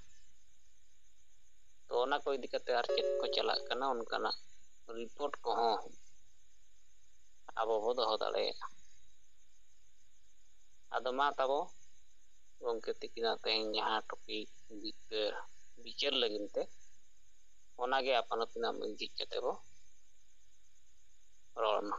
ᱛᱚ ᱚᱱᱟ ᱠᱚ ᱤᱫᱤ ᱠᱟᱛᱮ ᱟᱨ ᱪᱮᱫ ᱠᱚ ᱪᱟᱞᱟᱜ ᱠᱟᱱᱟ, ᱚᱱᱠᱟᱱᱟᱜ ᱨᱤᱯᱳᱨᱴ ᱠᱚᱦᱚᱸ ᱟᱵᱚ ᱵᱚ ᱫᱚᱦᱚ ᱫᱟᱲᱮᱭᱟᱜᱼᱟ᱾ ᱟᱫᱚ ᱢᱟ ᱛᱟᱵᱚ ᱜᱚᱢᱠᱮ ᱛᱤᱠᱤᱱᱟᱜ ᱛᱮᱦᱮᱧ ᱡᱟᱦᱟᱸ ᱴᱚᱯᱤᱠ ᱵᱤᱪᱟᱹᱨ, ᱵᱤᱪᱟᱹᱨ ᱞᱟᱹᱜᱤᱫ ᱛᱮ, ᱚᱱᱟᱜᱮ ᱟᱯᱟᱱ ᱟᱹᱯᱤᱱᱟᱜ ᱢᱤᱫ ᱫᱤᱠ ᱠᱟᱛᱮ ᱵᱚ ᱨᱚᱲ ᱢᱟ᱾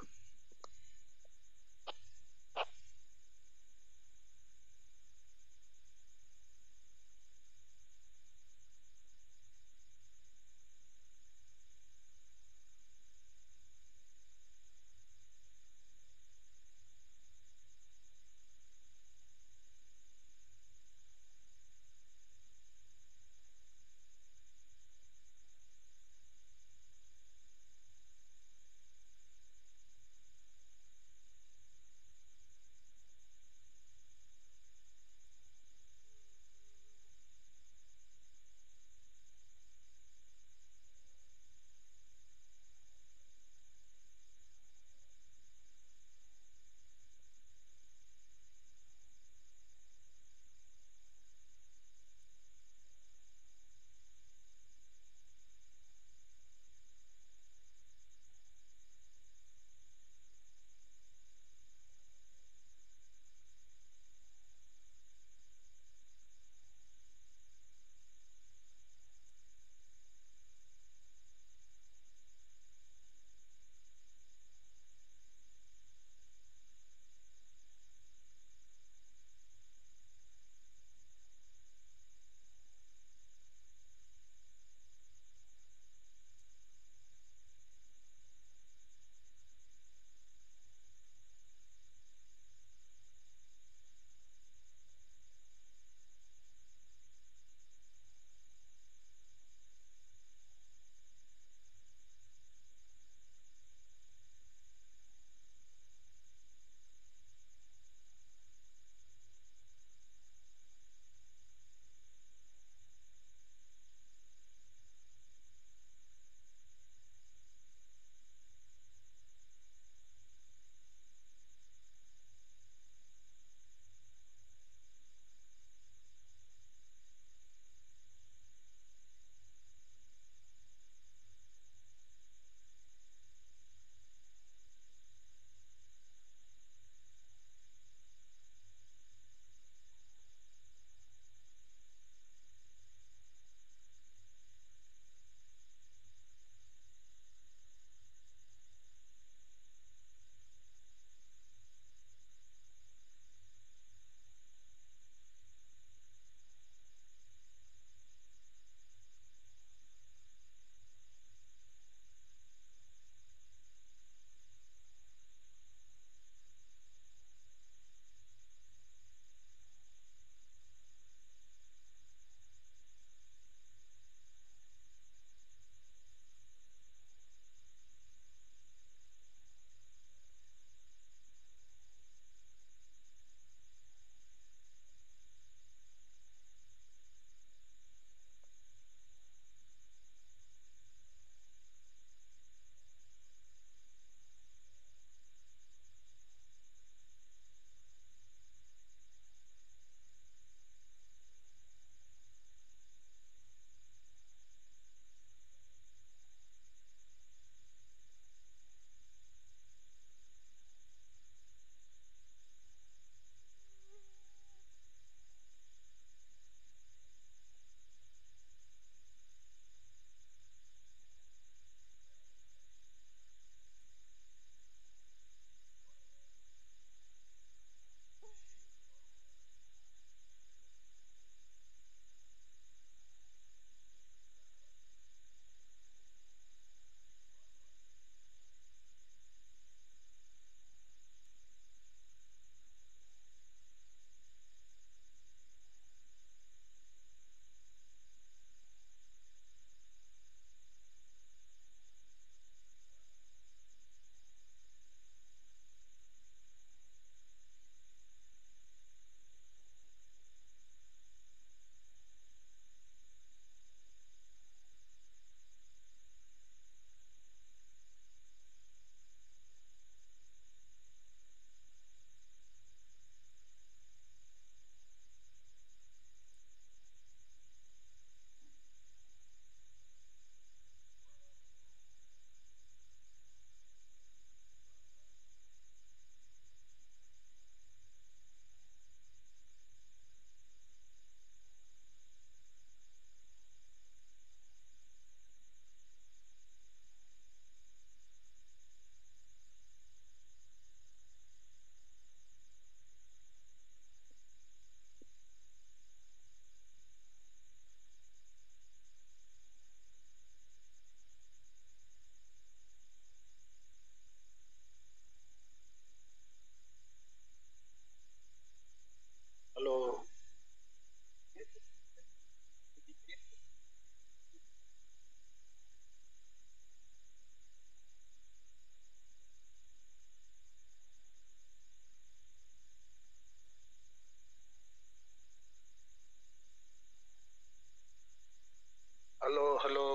ᱦᱮᱞᱳ᱾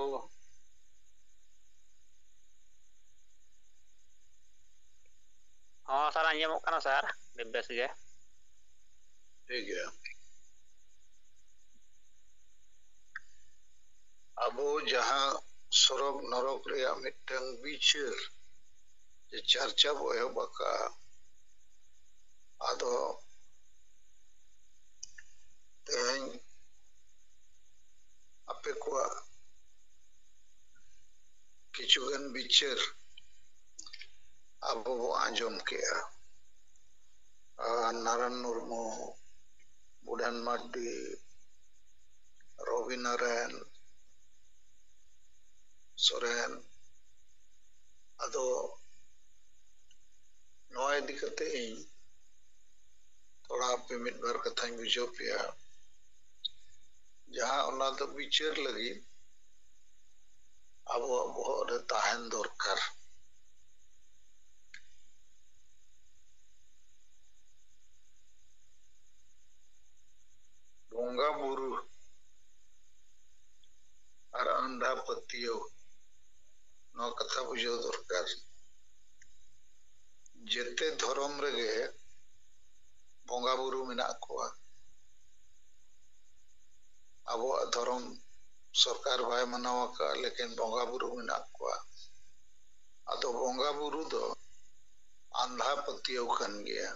ᱦᱚᱸ ᱥᱟᱨ, ᱟᱸᱡᱚᱢᱚᱜ ᱠᱟᱱᱟ ᱥᱟᱨ, ᱵᱮᱥ ᱜᱮ᱾ ᱴᱷᱤᱠ ᱜᱮᱭᱟ᱾ ᱟᱵᱚ ᱡᱟᱦᱟᱸ ᱥᱚᱨᱚᱜ ᱱᱚᱨᱚᱠ ᱨᱮᱭᱟᱜ ᱢᱤᱫᱴᱟᱝ ᱵᱤᱪᱟᱹᱨ ᱡᱮ ᱪᱟᱨᱪᱟ ᱵᱚ ᱮᱦᱚᱵ ᱟᱠᱟᱫᱼᱟ, ᱟᱫᱚ ᱛᱮᱦᱮᱧ ᱟᱯᱮ ᱠᱚᱣᱟᱜ ᱠᱤᱪᱷᱩᱜᱟᱱ ᱵᱤᱪᱟᱹᱨ ᱟᱵᱚ ᱵᱚ ᱟᱸᱡᱚᱢ ᱠᱮᱜᱼᱟ᱾ ᱟᱨ ᱱᱟᱨᱟᱱ ᱢᱩᱨᱢᱩ, ᱵᱩᱰᱷᱟᱱ ᱢᱟᱨᱰᱤ, ᱨᱚᱵᱤ ᱱᱟᱨᱟᱭᱚᱱ ᱥᱚᱨᱮᱱ, ᱟᱫᱚ ᱱᱚᱣᱟ ᱤᱫᱤ ᱠᱟᱛᱮ ᱤᱧ ᱛᱷᱚᱲᱟ ᱟᱯᱮ ᱢᱤᱫ ᱵᱟᱨ ᱠᱟᱛᱷᱟᱧ ᱵᱩᱡᱷᱟᱹᱣ ᱯᱮᱭᱟ, ᱡᱟᱦᱟᱸ ᱚᱱᱟ ᱫᱚ ᱵᱤᱪᱟᱹᱨ ᱞᱟᱹᱜᱤᱫ ᱟᱵᱚᱣᱟᱜ ᱵᱚᱦᱚᱜ ᱨᱮ ᱛᱟᱦᱮᱱ ᱫᱚᱨᱠᱟᱨ᱾ ᱵᱚᱸᱜᱟ ᱵᱩᱨᱩ ᱟᱨ ᱟᱸᱫᱷᱟ ᱯᱟᱹᱛᱭᱟᱹᱣ, ᱱᱚᱣᱟ ᱠᱟᱛᱷᱟ ᱵᱩᱡᱷᱟᱹᱣ ᱫᱚᱨᱠᱟᱨ᱾ ᱡᱮᱛᱮ ᱫᱷᱚᱨᱚᱢ ᱨᱮᱜᱮ ᱵᱚᱸᱜᱟ ᱵᱩᱨᱩ ᱢᱮᱱᱟᱜ ᱠᱚᱣᱟ᱾ ᱟᱵᱚᱣᱟᱜ ᱫᱷᱚᱨᱚᱢ ᱥᱚᱨᱠᱟᱨ ᱵᱟᱭ ᱢᱟᱱᱟᱣ ᱟᱠᱟᱫᱼᱟ, ᱞᱮᱠᱤᱱ ᱵᱚᱸᱜᱟ ᱵᱩᱨᱩ ᱢᱮᱱᱟᱜ ᱠᱚᱣᱟ᱾ ᱟᱫᱚ ᱵᱚᱸᱜᱟ ᱵᱩᱨᱩ ᱫᱚ ᱟᱸᱫᱷᱟ ᱯᱟᱹᱛᱭᱟᱹᱣ ᱠᱟᱱ ᱜᱮᱭᱟ᱾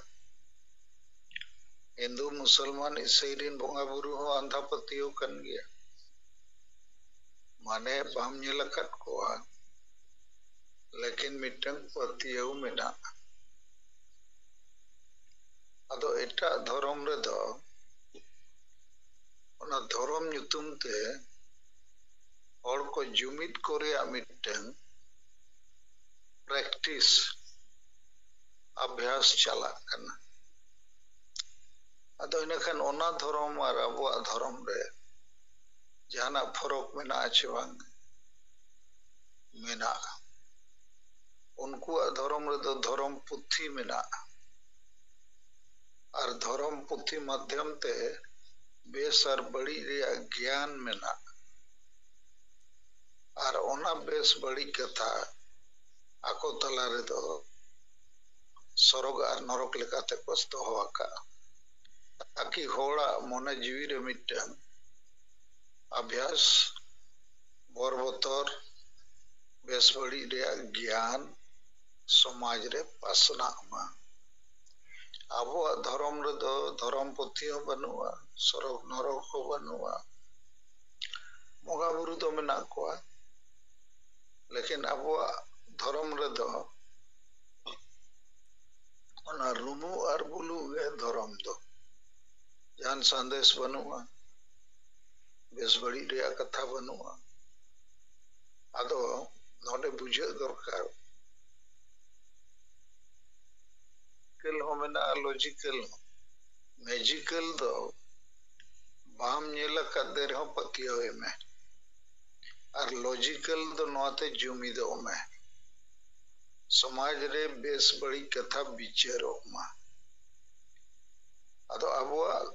ᱦᱤᱱᱫᱩ, ᱢᱩᱥᱚᱞᱢᱟᱱ, ᱤᱥᱟᱹᱭ ᱨᱤᱱ ᱵᱚᱸᱜᱟ ᱵᱩᱨᱩ ᱦᱚᱸ ᱟᱸᱫᱷᱟ ᱯᱟᱹᱛᱭᱟᱹᱣ ᱠᱟᱱ ᱜᱮᱭᱟ᱾ ᱢᱟᱱᱮ ᱵᱟᱢ ᱧᱮᱞ ᱟᱠᱟᱫ ᱠᱚᱣᱟ, ᱞᱮᱠᱤᱱ ᱢᱤᱫᱴᱟᱝ ᱯᱟᱹᱛᱭᱟᱹᱣ ᱢᱮᱱᱟᱜᱼᱟ᱾ ᱟᱫᱚ ᱮᱴᱟᱜ ᱫᱷᱚᱨᱚᱢ ᱨᱮᱫᱚ ᱚᱱᱟ ᱫᱷᱚᱨᱚᱢ ᱧᱩᱛᱩᱢ ᱛᱮ ᱦᱚᱲ ᱠᱚ ᱡᱩᱢᱤᱫ ᱠᱚ ᱨᱮᱭᱟᱜ ᱢᱤᱫᱴᱟᱝ ᱯᱨᱮᱠᱴᱤᱥ, ᱟᱵᱷᱭᱟᱥ ᱪᱟᱞᱟᱜ ᱠᱟᱱᱟ᱾ ᱟᱫᱚ ᱤᱱᱟᱹᱠᱷᱟᱱ ᱚᱱᱟ ᱫᱷᱚᱨᱚᱢ ᱟᱨ ᱟᱵᱚᱣᱟᱜ ᱫᱷᱚᱨᱚᱢ ᱨᱮ ᱡᱟᱦᱟᱱᱟᱜ ᱯᱷᱚᱨᱚᱠ ᱢᱮᱱᱟᱜᱼᱟ ᱪᱮ ᱵᱟᱝ? ᱢᱮᱱᱟᱜᱼᱟ᱾ ᱩᱱᱠᱩᱣᱟᱜ ᱫᱷᱚᱨᱚᱢ ᱨᱮᱫᱚ ᱫᱷᱚᱨᱚᱢ ᱯᱩᱛᱷᱤ ᱢᱮᱱᱟᱜᱼᱟ, ᱟᱨ ᱫᱷᱚᱨᱚᱢ ᱯᱩᱛᱷᱤ ᱢᱟᱫᱽᱫᱷᱚᱢ ᱛᱮ ᱵᱮᱥ ᱟᱨ ᱵᱟᱹᱲᱤᱡ ᱨᱮᱭᱟᱜ ᱜᱮᱭᱟᱱ ᱢᱮᱱᱟᱜᱼᱟ᱾ ᱟᱨ ᱚᱱᱟ ᱵᱮᱥ ᱵᱟᱹᱲᱤᱡ ᱠᱟᱛᱷᱟ ᱟᱠᱚ ᱛᱟᱞᱟ ᱨᱮᱫᱚ ᱥᱚᱨᱚᱜ ᱟᱨ ᱱᱚᱨᱚᱠ ᱞᱮᱠᱟᱛᱮ ᱠᱚ ᱫᱚᱦᱚ ᱟᱠᱟᱫᱼᱟ᱾ ᱛᱟᱠᱤ ᱦᱚᱲᱟᱜ ᱢᱚᱱᱮ ᱡᱤᱣᱤ ᱨᱮ ᱢᱤᱫᱴᱟᱝ ᱟᱵᱷᱭᱟᱥ, ᱵᱚᱨ ᱵᱚᱛᱚᱨ, ᱵᱮᱥ ᱵᱟᱹᱲᱤᱡ ᱨᱮᱭᱟᱜ ᱜᱮᱭᱟᱱ ᱥᱚᱢᱟᱡᱽ ᱨᱮ ᱯᱟᱥᱱᱟᱜ ᱢᱟ᱾ ᱟᱵᱚᱣᱟᱜ ᱫᱷᱚᱨᱚᱢ ᱨᱮᱫᱚ ᱫᱷᱚᱨᱚᱢ ᱯᱩᱛᱷᱤ ᱦᱚᱸ ᱵᱟᱹᱱᱩᱜᱼᱟ, ᱥᱚᱨᱚᱜ ᱱᱚᱨᱚᱠ ᱦᱚᱸ ᱵᱟᱹᱱᱩᱜᱼᱟ᱾ ᱵᱚᱸᱜᱟ ᱵᱩᱨᱩ ᱫᱚ ᱢᱮᱱᱟᱜ ᱠᱚᱣᱟ, ᱞᱮᱠᱤᱱ ᱟᱵᱚᱣᱟᱜ ᱫᱷᱚᱨᱚᱢ ᱨᱮᱫᱚ ᱚᱱᱟ ᱨᱩᱢᱩᱜ ᱟᱨ ᱵᱩᱞᱩᱜ ᱜᱮ ᱫᱷᱚᱨᱚᱢ ᱫᱚ᱾ ᱡᱟᱦᱟᱱ ᱥᱟᱸᱫᱮᱥ ᱵᱟᱹᱱᱩᱜᱼᱟ, ᱵᱮᱥ ᱵᱟᱹᱲᱤᱡ ᱨᱮᱭᱟᱜ ᱠᱟᱛᱷᱟ ᱵᱟᱹᱱᱩᱜᱼᱟ᱾ ᱟᱫᱚ ᱱᱚᱰᱮ ᱵᱩᱡᱷᱟᱹᱜ ᱫᱚᱨᱠᱟᱨ, ᱞᱚᱡᱤᱠᱮᱞ ᱦᱚᱸ ᱢᱮᱱᱟᱜᱼᱟ, ᱞᱚᱡᱤᱠᱮᱞ ᱦᱚᱸ᱾ ᱢᱮᱡᱤᱠᱮᱞ ᱫᱚ ᱵᱟᱢ ᱧᱮᱞ ᱟᱠᱟᱫ ᱨᱮᱦᱚᱸ ᱯᱟᱹᱛᱭᱟᱹᱣ ᱮ ᱢᱮ, ᱟᱨ ᱞᱚᱡᱤᱠᱮᱞ ᱫᱚ ᱱᱚᱣᱟᱛᱮ ᱡᱩᱢᱤᱫᱚᱜ ᱢᱮ, ᱥᱚᱢᱟᱡᱽ ᱨᱮ ᱵᱮᱥ ᱵᱟᱹᱲᱤᱡ ᱠᱟᱛᱷᱟ ᱵᱤᱪᱟᱹᱨᱚᱜ ᱢᱟ᱾ ᱟᱫᱚ ᱟᱵᱚᱣᱟᱜ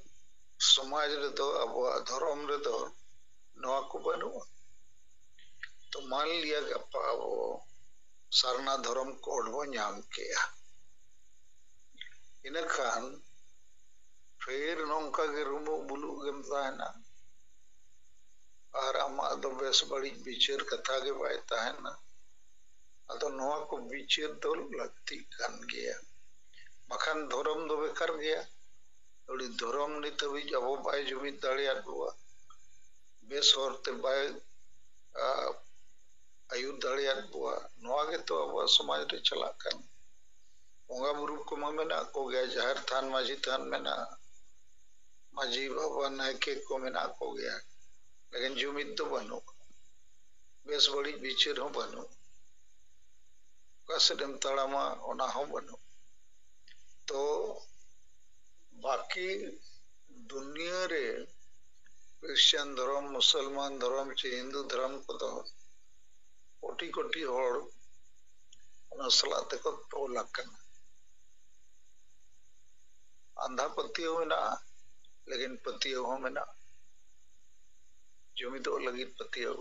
ᱥᱚᱢᱟᱡᱽ ᱨᱮᱫᱚ, ᱟᱵᱚᱣᱟᱜ ᱫᱷᱚᱨᱚᱢ ᱨᱮᱫᱚ ᱱᱚᱣᱟ ᱠᱚ ᱵᱟᱹᱱᱩᱜᱼᱟ᱾ ᱛᱚ ᱢᱟᱱ ᱞᱤᱭᱟ ᱜᱟᱯᱟ ᱟᱵᱚ ᱥᱟᱨᱱᱟ ᱫᱷᱚᱨᱚᱢ ᱠᱳᱰ ᱵᱚ ᱧᱟᱢ ᱠᱮᱜᱼᱟ, ᱤᱱᱟᱹᱠᱷᱟᱱ ᱯᱷᱤᱨ ᱱᱚᱝᱠᱟ ᱜᱮ ᱨᱩᱢᱩᱜ ᱵᱩᱞᱩᱜ ᱜᱮᱢ ᱛᱟᱦᱮᱱᱟ, ᱟᱨ ᱟᱢᱟᱜ ᱫᱚ ᱵᱮᱥ ᱵᱟᱹᱲᱤᱡ ᱵᱤᱪᱟᱹᱨ ᱠᱟᱛᱷᱟ ᱜᱮ ᱵᱟᱭ ᱛᱟᱦᱮᱱᱟ᱾ ᱟᱫᱚ ᱱᱚᱣᱟ ᱠᱚ ᱵᱤᱪᱟᱹᱨ ᱫᱚ ᱞᱟᱹᱠᱛᱤᱜ ᱠᱟᱱ ᱜᱮᱭᱟ, ᱵᱟᱠᱷᱟᱱ ᱫᱷᱚᱨᱚᱢ ᱫᱚ ᱵᱮᱠᱟᱨ ᱜᱮᱭᱟ᱾ ᱟᱹᱰᱤ ᱫᱷᱚᱨᱚᱢ ᱱᱤᱛ ᱦᱟᱹᱵᱤᱡ ᱟᱵᱚ ᱵᱟᱭ ᱡᱩᱢᱤᱫ ᱫᱟᱲᱮᱭᱟᱫ ᱵᱚᱣᱟ, ᱵᱮᱥ ᱦᱚᱨᱛᱮ ᱵᱟᱭ, ᱟ, ᱟᱹᱭᱩᱨ ᱫᱟᱲᱮᱭᱟᱫ ᱵᱚᱣᱟ᱾ ᱱᱚᱣᱟ ᱜᱮᱛᱚ ᱟᱵᱚᱣᱟᱜ ᱥᱚᱢᱟᱡᱽ ᱨᱮ ᱪᱟᱞᱟᱜ ᱠᱟᱱᱟ᱾ ᱵᱚᱸᱜᱟ ᱵᱩᱨᱩ ᱠᱚᱢᱟ ᱢᱮᱱᱟᱜ ᱠᱚᱜᱮᱭᱟ, ᱡᱟᱦᱮᱨ ᱛᱷᱟᱱ, ᱢᱟᱹᱡᱷᱤ ᱛᱷᱟᱱ ᱢᱮᱱᱟᱜᱼᱟ, ᱢᱟᱹᱡᱷᱤ ᱵᱟᱵᱟ, ᱱᱟᱭᱠᱮ ᱠᱚ ᱢᱮᱱᱟᱜ ᱠᱚᱜᱮᱭᱟ, ᱞᱮᱠᱤᱱ ᱡᱩᱢᱤᱫ ᱫᱚ ᱵᱟᱹᱱᱩᱜ᱾ ᱵᱮᱥ ᱵᱟᱹᱲᱤᱡ ᱵᱤᱪᱟᱹᱨ ᱦᱚᱸ ᱵᱟᱹᱱᱩᱜ᱾ ᱚᱠᱟ ᱥᱮᱫ ᱮᱢ ᱛᱟᱲᱟᱢᱟ, ᱚᱱᱟ ᱦᱚᱸ ᱵᱟᱹᱱᱩᱜ᱾ ᱛᱚ ᱵᱟᱹᱠᱤ ᱫᱩᱱᱤᱭᱟᱹ ᱨᱮ ᱠᱷᱨᱤᱥᱪᱟᱱ ᱫᱷᱚᱨᱚᱢ, ᱢᱩᱥᱚᱞᱢᱟᱱ ᱫᱷᱚᱨᱚᱢ ᱪᱮ ᱦᱤᱱᱫᱩ ᱫᱷᱚᱨᱚᱢ ᱠᱚᱫᱚ ᱠᱳᱴᱤ ᱠᱳᱴᱤ ᱦᱚᱲ ᱚᱱᱟ ᱥᱟᱞᱟᱜ ᱛᱮᱠᱚ ᱛᱚᱞ ᱟᱠᱟᱱᱟ᱾ ᱟᱸᱫᱷᱟ ᱯᱟᱹᱛᱭᱟᱹᱣ ᱢᱮᱱᱟᱜᱼᱟ, ᱞᱮᱠᱤᱱ ᱯᱟᱹᱛᱭᱟᱹᱣ ᱦᱚᱸ ᱢᱮᱱᱟᱜᱼᱟ᱾ ᱡᱩᱢᱤᱫᱚᱜ ᱞᱟᱹᱜᱤᱫ ᱯᱟᱹᱛᱭᱟᱹᱣ᱾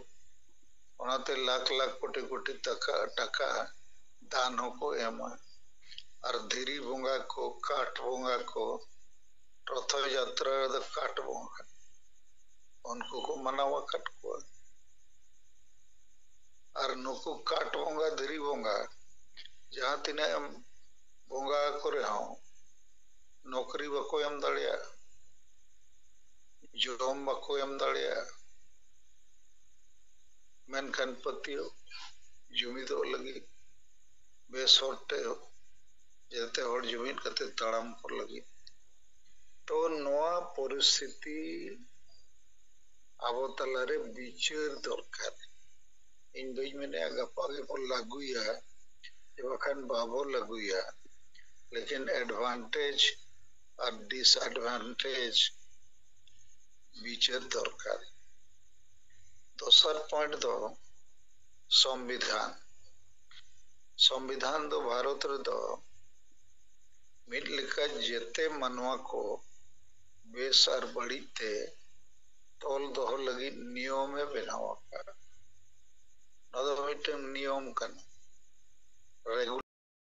ᱚᱱᱟᱛᱮ ᱞᱟᱠᱷ ᱞᱟᱠᱷ ᱠᱳᱴᱤ ᱠᱳᱴᱤ ᱴᱟᱠᱟ, ᱴᱟᱠᱟ ᱫᱟᱱ ᱦᱚᱸᱠᱚ ᱮᱢᱟ᱾ ᱟᱨ ᱫᱷᱤᱨᱤ ᱵᱚᱸᱜᱟ ᱠᱚ, ᱠᱟᱴ ᱵᱚᱸᱜᱟ ᱠᱚ, ᱨᱚᱛᱷᱚ ᱡᱟᱛᱨᱟ ᱨᱮᱫᱚ ᱠᱟᱴ ᱵᱚᱸᱜᱟ, ᱩᱱᱠᱩ ᱠᱚ ᱢᱟᱱᱟᱣ ᱟᱠᱟᱫ ᱠᱚᱣᱟ᱾ ᱟᱨ ᱱᱩᱠᱩ ᱠᱟᱴ ᱵᱚᱸᱜᱟ, ᱫᱷᱤᱨᱤ ᱵᱚᱸᱜᱟ, ᱡᱟᱦᱟᱸ ᱛᱤᱱᱟᱹᱜ ᱮᱢ ᱵᱚᱸᱜᱟ ᱟᱠᱚ ᱨᱮᱦᱚᱸ, ᱱᱚᱠᱨᱤ ᱵᱟᱠᱚ ᱮᱢ ᱫᱟᱲᱮᱭᱟᱜᱼᱟ, ᱡᱚᱢ ᱵᱟᱠᱚ ᱮᱢ ᱫᱟᱲᱮᱭᱟᱜᱼᱟ᱾ ᱢᱮᱱᱠᱷᱟᱱ ᱯᱟᱹᱛᱭᱟᱹᱣ ᱡᱩᱢᱤᱫᱚᱜ ᱞᱟᱹᱜᱤᱫ, ᱵᱮᱥ ᱦᱚᱨ ᱛᱮ ᱡᱟᱛᱮ ᱦᱚᱲ ᱡᱩᱢᱤᱫ ᱠᱟᱛᱮ ᱛᱟᱲᱟᱢ ᱠᱚ ᱞᱟᱹᱜᱤᱫ᱾ ᱛᱚ ᱱᱚᱣᱟ ᱯᱚᱨᱤᱥᱛᱷᱤᱛᱤ ᱟᱵᱚ ᱛᱟᱞᱟᱨᱮ ᱵᱤᱪᱟᱹᱨ ᱫᱚᱨᱠᱟᱨ᱾ ᱤᱧ ᱵᱟᱹᱧ ᱢᱮᱱᱮᱫᱼᱟ ᱜᱟᱯᱟ ᱜᱮᱵᱚ ᱞᱟᱹᱜᱩᱭᱟ, ᱪᱮ ᱵᱟᱠᱷᱟᱱ ᱵᱟᱵᱚ ᱞᱟᱹᱜᱩᱭᱟ, ᱞᱮᱠᱤᱱ advantage ᱟᱨ disadvantage ᱵᱤᱪᱟᱹᱨ ᱫᱚᱨᱠᱟᱨ᱾ ᱫᱚᱥᱟᱨ point ᱫᱚ ᱥᱚᱝᱵᱤᱫᱷᱟᱱ᱾ ᱥᱚᱝᱵᱤᱫᱷᱟᱱ ᱫᱚ ᱵᱷᱟᱨᱚᱛ ᱨᱮᱫᱚ ᱢᱤᱫ ᱞᱮᱠᱟ ᱡᱮᱛᱮ ᱢᱟᱱᱣᱟ ᱠᱚ ᱵᱮᱥ ᱟᱨ ᱵᱟᱹᱲᱤᱡ ᱛᱮ ᱛᱚᱞ ᱫᱚᱦᱚ ᱞᱟᱹᱜᱤᱫ ᱱᱤᱭᱚᱢᱮ ᱵᱮᱱᱟᱣ ᱟᱠᱟᱫᱼᱟ᱾ ᱱᱚᱣᱟ ᱫᱚ ᱢᱤᱫᱴᱟᱝ ᱱᱤᱭᱚᱢ ᱠᱟᱱᱟ, regulation᱾